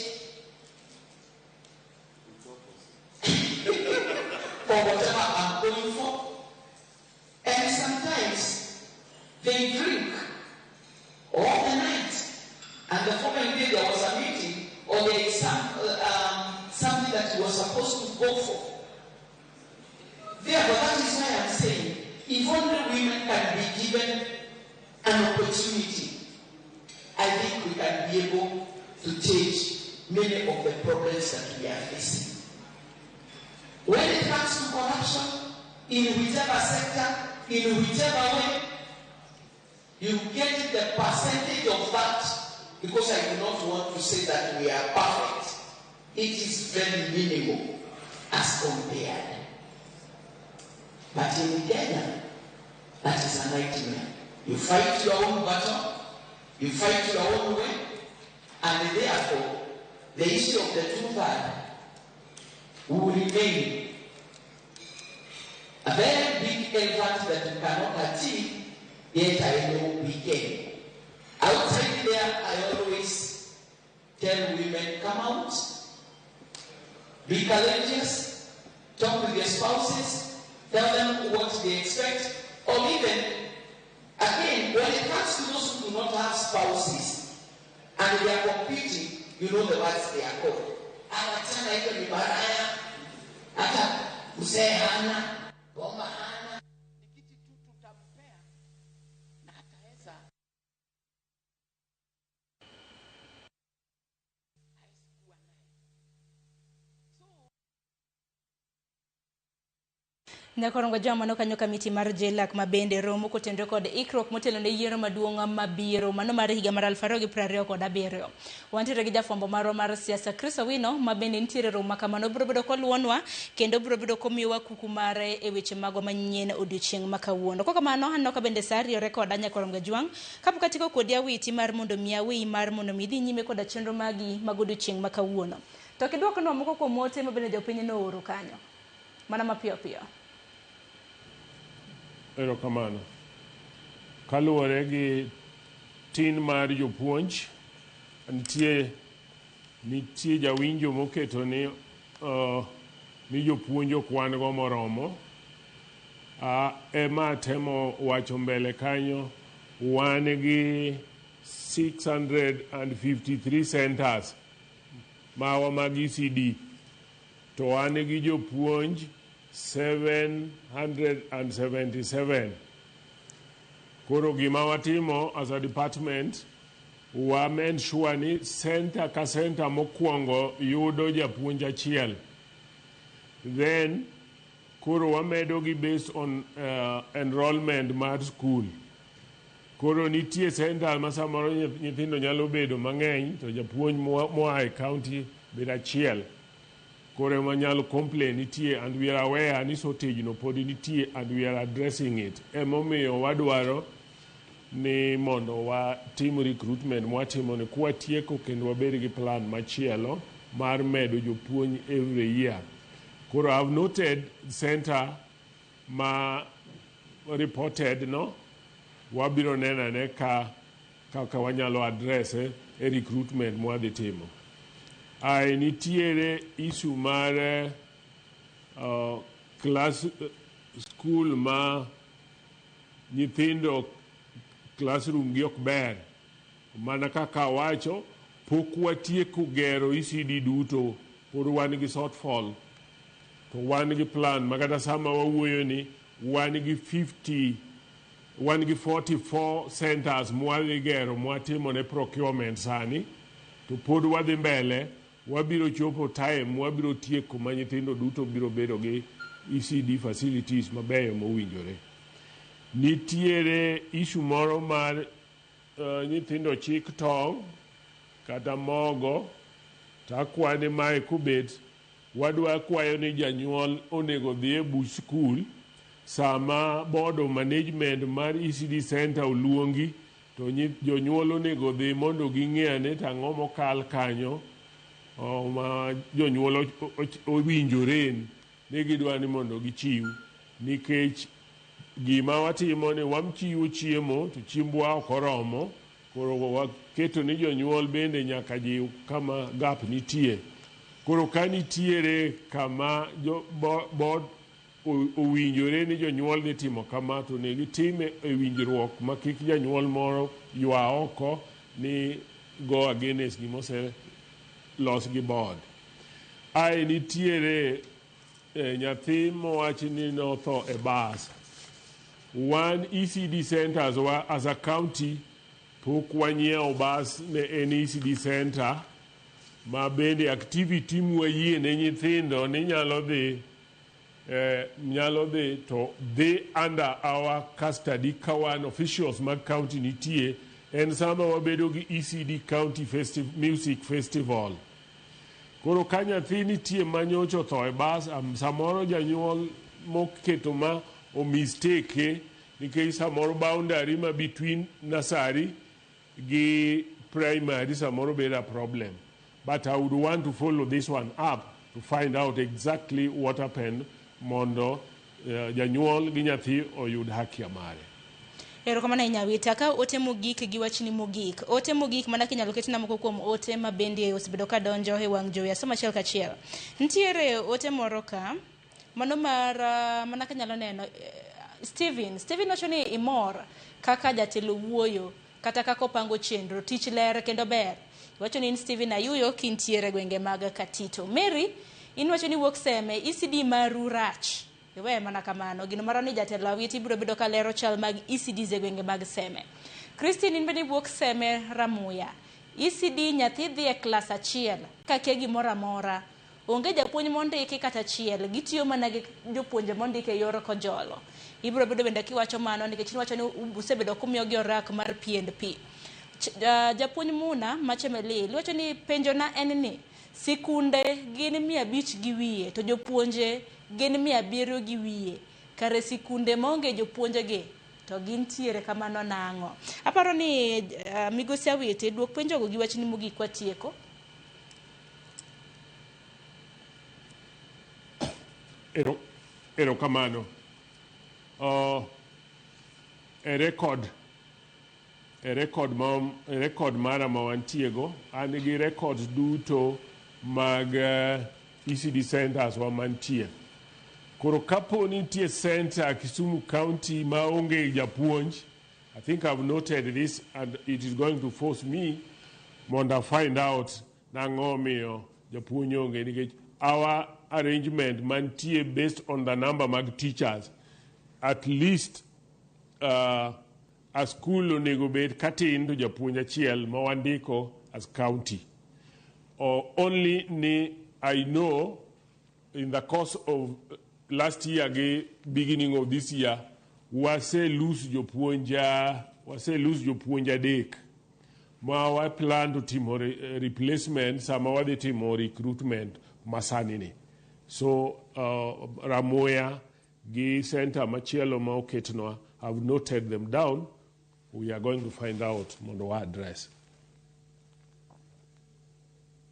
for whatever I'm going for. And sometimes they drink all the night. And the following day there was a meeting or there is something that you were supposed to go for. Therefore, that is why I'm saying, if only women can be given an opportunity, I think we can be able to change many of the problems that we are facing. When it comes to corruption, in whichever sector, in whichever way, you get the percentage of that, because I do not want to say that we are perfect. It is very minimal as compared. But in Kenya, that is a nightmare. You fight your own battle, you fight your own way, and therefore, the issue of the two-third will remain a very big elephant that we cannot achieve, yet I know we can. Outside there, I always tell women, come out, be courageous, talk with your spouses, tell them what they expect, or even, again, when it comes to those who do not have spouses, and they are competing, you know the words they are called. Awachana hiyo ni baraya, hata mzee hana, bomba hana. Ni kiti tu tutampea na hataweza. Nyakorongo jama mano kanyo kamiti mar JLAC ma bende romo kotenore kod ikruok motelo ne yiero maduong' mabiro mano mar higa mar 2027. Wantiere gi jafwambo marwa mar siasa Chris Owino ma bende nitiere romo ma kamano biro bedo koluonwa kendo biro bedo komiyowa kuku mare e weche magwa manyien odiochieng' ma kawuono. Kok kamano aneno ka bende sa riore koda Nyakorongo Jwang' kapok atieko kodi awiti mar mondo mi aweyi mar mondo mi idhi nyime koda chenro magi mag odiochieng' ma kawuono. To kidwokonwa moko kuom ote ma bende jopiny nooro kanyo mana mapiyo piyo. Erokamano. Kaluwore gi tin mar jopuonj, nitie jawinjo moketo ni jopuonj ok wan go moromo. Ema atemo wacho mbele kanyo, wan gi 653 centers mawa mag ECD to wan gi jopuonj 777. Koro gima watimo as a department, wa ensure ni center ka center mokwongo yudo japuonj achiel. Then koro wamedo gi based on enrollment mar school. Koro nitie center ma samoro nyithindo nyalo bedo mang'eny to japuonj moa e county bedo achiel. Koro ema nyalo complain nitie, and we are aware ni shortage no podi nitie and we are addressing it. Emomiyo wadwaro ni mondo watim recruitment mwatimo ni kwatieko kendo wabed gi plan machielo mar medo jopuonj every year. Koro I have noted center ma reported no, Wabiro neno ane ka kaka wanyalo address e recruitment mwadhi timo. Ae nitiere issue mar class school ma nyithindo classroom gi ok ber. Mana kaka awacho, pok watieko gero ECD duto, pod wan gi shortfall. To wan gi plan ma kata sama wawuoyo ni wan gi 50 wan gi 44 centers mwadhi gero mwatimo ne procurement sani to pod wadhi mbele wabiro chopo time mwabiro tieko ma nyithindo duto biro bedo gi ECD facilities mabeyo mowinjore. Nitiere issue moro mar nyithindo chik tong' kata mogo to akwa ni mae kobet wadwa kwayo ni janyuol onego dhi e buch skul sama board of management mar ECD center oluongi to jonyuol onego dhi mondo ging'e ane to ang'o mokal kanyo ma jonyuol owinjore ni gidwa ni mondo gichiw nikech gima watimo ni wachiwo chiemo to chiembwa ok oromo koro waketo ni jonyuol bende nyaka jiw kama gap nitie koro ka nitiere kama jo board owinjore ni jonyuol dhi timo kama to onego gitime e winjruok ma kik janyuol moro ywa oko ni go against gima oselos gi board. Ae nitiere nyathi mowachi ni notho e bas. Wan ECD centers wa as a county pok wanyiewo bas ne en ECD center ma bende activity mwayie ne nyithindo ni nyalo dhi nyalo dhi to dhi under our custody ka wan officials mag county nitie en sama wabedo gi ECD County Music Festival. Koro ka nyathi nitie manyocha otho e bas, samoro janyuol moketo ma o mistake nikech samoro boundary ma between nursery gi primary samoro bedo a problem. But I would want to follow this one up to find out exactly what happened mondo janyuol gi nyathi oyud haki mare. Erokamano ahinya Wita. Ka ote mogik gi wachni mogik. Ote mogik mana kinyalo ketna moko kuom ote ma bende osebedo ka donjo e wang' jowi asomo achiel kachiel. Nitiere ote moro ka, mano mar mana kanyalo neno Steven. Steven wacho ni imor kaka jatelo wuoyo kata kaka opango chenro, tich ler kendo ber. Iwacho ni in Steven Ayuyo kintiere gwenge mag Katito. Mary, in wacho ni wuok Seme, ECD maru rach. Iweye mana kamano. Gino maro ni jatelo Awiti biro bedo ka lero chal mag ECDs e gwenge mag Seme. Christine in bende iwuok Seme Ramuya. ECD nyathi dhi e klas achiel ka kia gimoro amora. Onge japuonj mondiki kata achiel, gitiyo mana gi jopuonje mondiki e yor kojolo. Ibiro bedo bende kiwacho mano nikech iwacho ni usebedo kumiyogi orak mar P&P. Japuonj Muna Machemelil wacho ni penjona en ni sikunde gin 500 gi wiye to jopuonje gin 700 gi wiye. Kare sikunde maonge jopuonjegi to gintiere kamano nang'o? Aparo ni migosi Awiti duok penjogo gi wachni mogik watieko. Erokamano. E record mara ma wantiego, an gi records duto mag ECD centers wa mantie. Koro kapo ni nitie center Kisumu County ma onge japuonj, I think I've noted this and it is going to force me mondo find out nang'o miyo japuonj onge nikech our arrangement mantie based on the number mag teachers at least a school onego bed katin to japuonj achiel ma wandiko as county. Or only ni I know in the course of last year gi beginning of this year wase lose jopuonj adek ma wa plan to timo replacement sama wadhi timo recruitment masani ni. So Ramoya gi center machielo ma oketnwa, have noted them down. We are going to find out mondo wa address.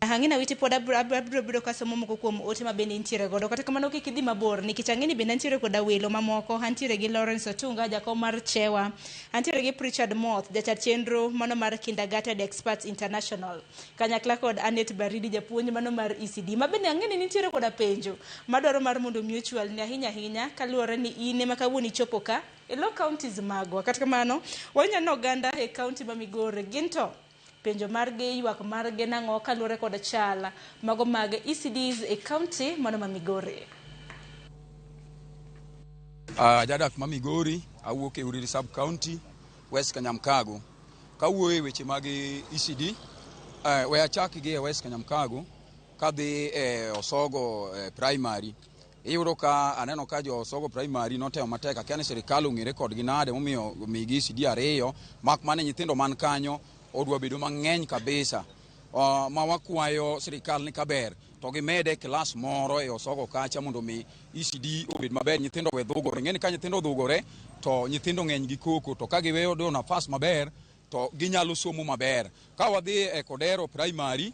Ang'ina witi pod abiro bedo kasomo moko kuom ote ma bende intiere godo. Kata kamano kik idhi mabor nikech ang'e ni bende antiere koda welo mamoko. Antiere gi Lawrence Otunga, jakom mar Chewa. Antiere gi Richard Moth, jachat chenro mano mar Kindergarten Experts International. Kanyakla kod Anet Baridi, japuonj mano mar ECD. Ma bende ang'e ni nitiere koda penjo madwaro mar mondo mi ochwalni ahinya ahinya kaluwore ni in ema kawuono ichopo ka e lo counties magwa. Kata kamano, wanyalo oganda e county ma Migori gin to penjo margi ywak margi nang'o kaluwore kod chal mago mag ECDs e county mano ma Migori. Jadak ma Migori, awuok e Uriri sub county, West Kanyamkago. Kawuoyo e weche mag ECD, we achak gi e West Kanyamkago kadhi e Osogo primary. Iyudo ka aneno ka jo Osogo primary notemo matek, akia ni sirikal ong'ere kodgi nade momiyo migi ECD ariyo, mak mana nyithindo man kanyo odwa bedo mang'eny kabisa. Ma wakwayo sirikal ni kaber to gimede klas moro e Osogo kacha mondo mi ECD obed maber, nyithindo we dhugore. Ing'e ni ka nyithindo odhugore to nyithindo ng'eny gi koko, to ka giweyo do nafas maber to ginyalo somo maber. Ka wadhi e Kodero primary,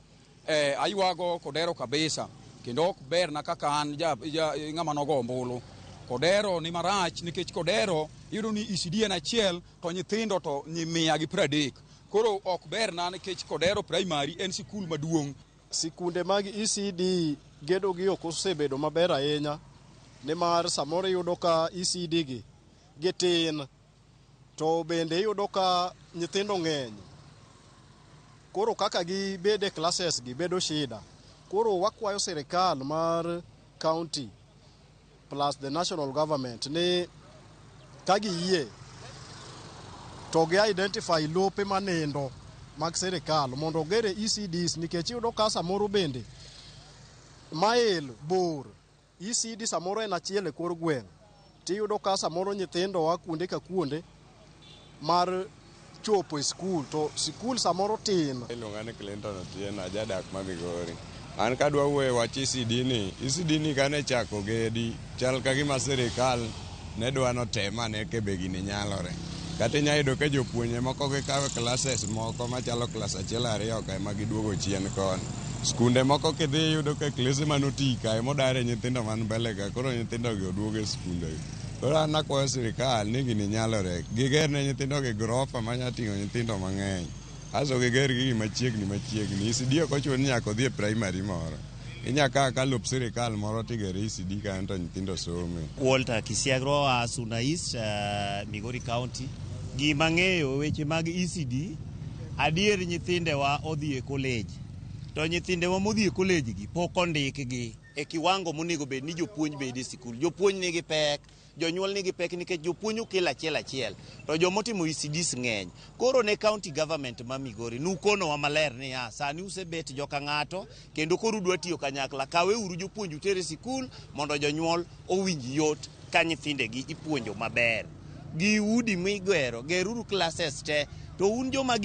aywago Kodero kabisa, kendo ok berna kaka an ja ng'ama nogo ombulu. Kodero ni marach nikech Kodero iyudo ni ECD en achiel to nyithindo to ni 130. Koro ok berna nikech Kodero primary en sikul maduong'. Sikunde mag ECD gedo gi ok osebedo maber ahinya, nimar samoro iyudo ka ECD gi gitin, to bende iyudo ka nyithindo ng'eny. Koro kaka gibede classes gi bedo shida. Koro wakwayo sirikal mar county plus the national government ni ka giyie to gi identify lope manindo mag sirikal mondo ogere ECDs, nikech iyudo ka samoro bende mail bor, ECD samoro en achiel e kor gweng', tiyudo ka samoro nyithindo a kuonde ka kuonde mar chopo e skul to sikul samoro tin. Iluonga ni Clinton Otieno, ajadak ma Migori. An kadwa wuoyo e wach ECD ni, ECD ni kane chako gedi, chal ka gima sirikal ne dwa notem ane ka be gini nyalore. Kata inya yudo ka jopuonje moko gikawo classes moko machalo klas 1 2 ka ema giduogo chien koni. Skunde moko kidhi iyudo ka klese manoti ka ema odare nyithindo man mbele ka, koro nyithindo gi oduogo e skunde gi. Koro an akwayo sirikal ni gini nyalore. Giger ne nyithindo gi grofa manya ting'o nyithindo mang'eny. Aso giger gigi machiegni machiegni. ECD ok ochuno ni nyaka odhi e primary moro. Inya kawo ka lop sirikal moro tigero ECD kanyo to nyithindo some. Walter Kisiagro a Suna East, Migori County. Gima ng'eyo weche mag ECD, adier nyithindewa odhi e college. To nyithindewa modhi e college gi pok ondikgi e kiwango monego bed ni jopuonj bed e sikul. Jopuonj nigi pek, jonyuol nigi pek nikech jopuonj okel achiel achiel, to jomotimo ECDs ng'eny. Koro ne county government ma Migori nukonowa maler niya, sani usebet joka ng'ato kendo koro udwa tiyo kanyakla, kaweuru jopuonj uter e sikul mondo jonyuol owinj yot ka nyithindegi ipuonjo maber. Gi udi migero, geruru classes te, to un joma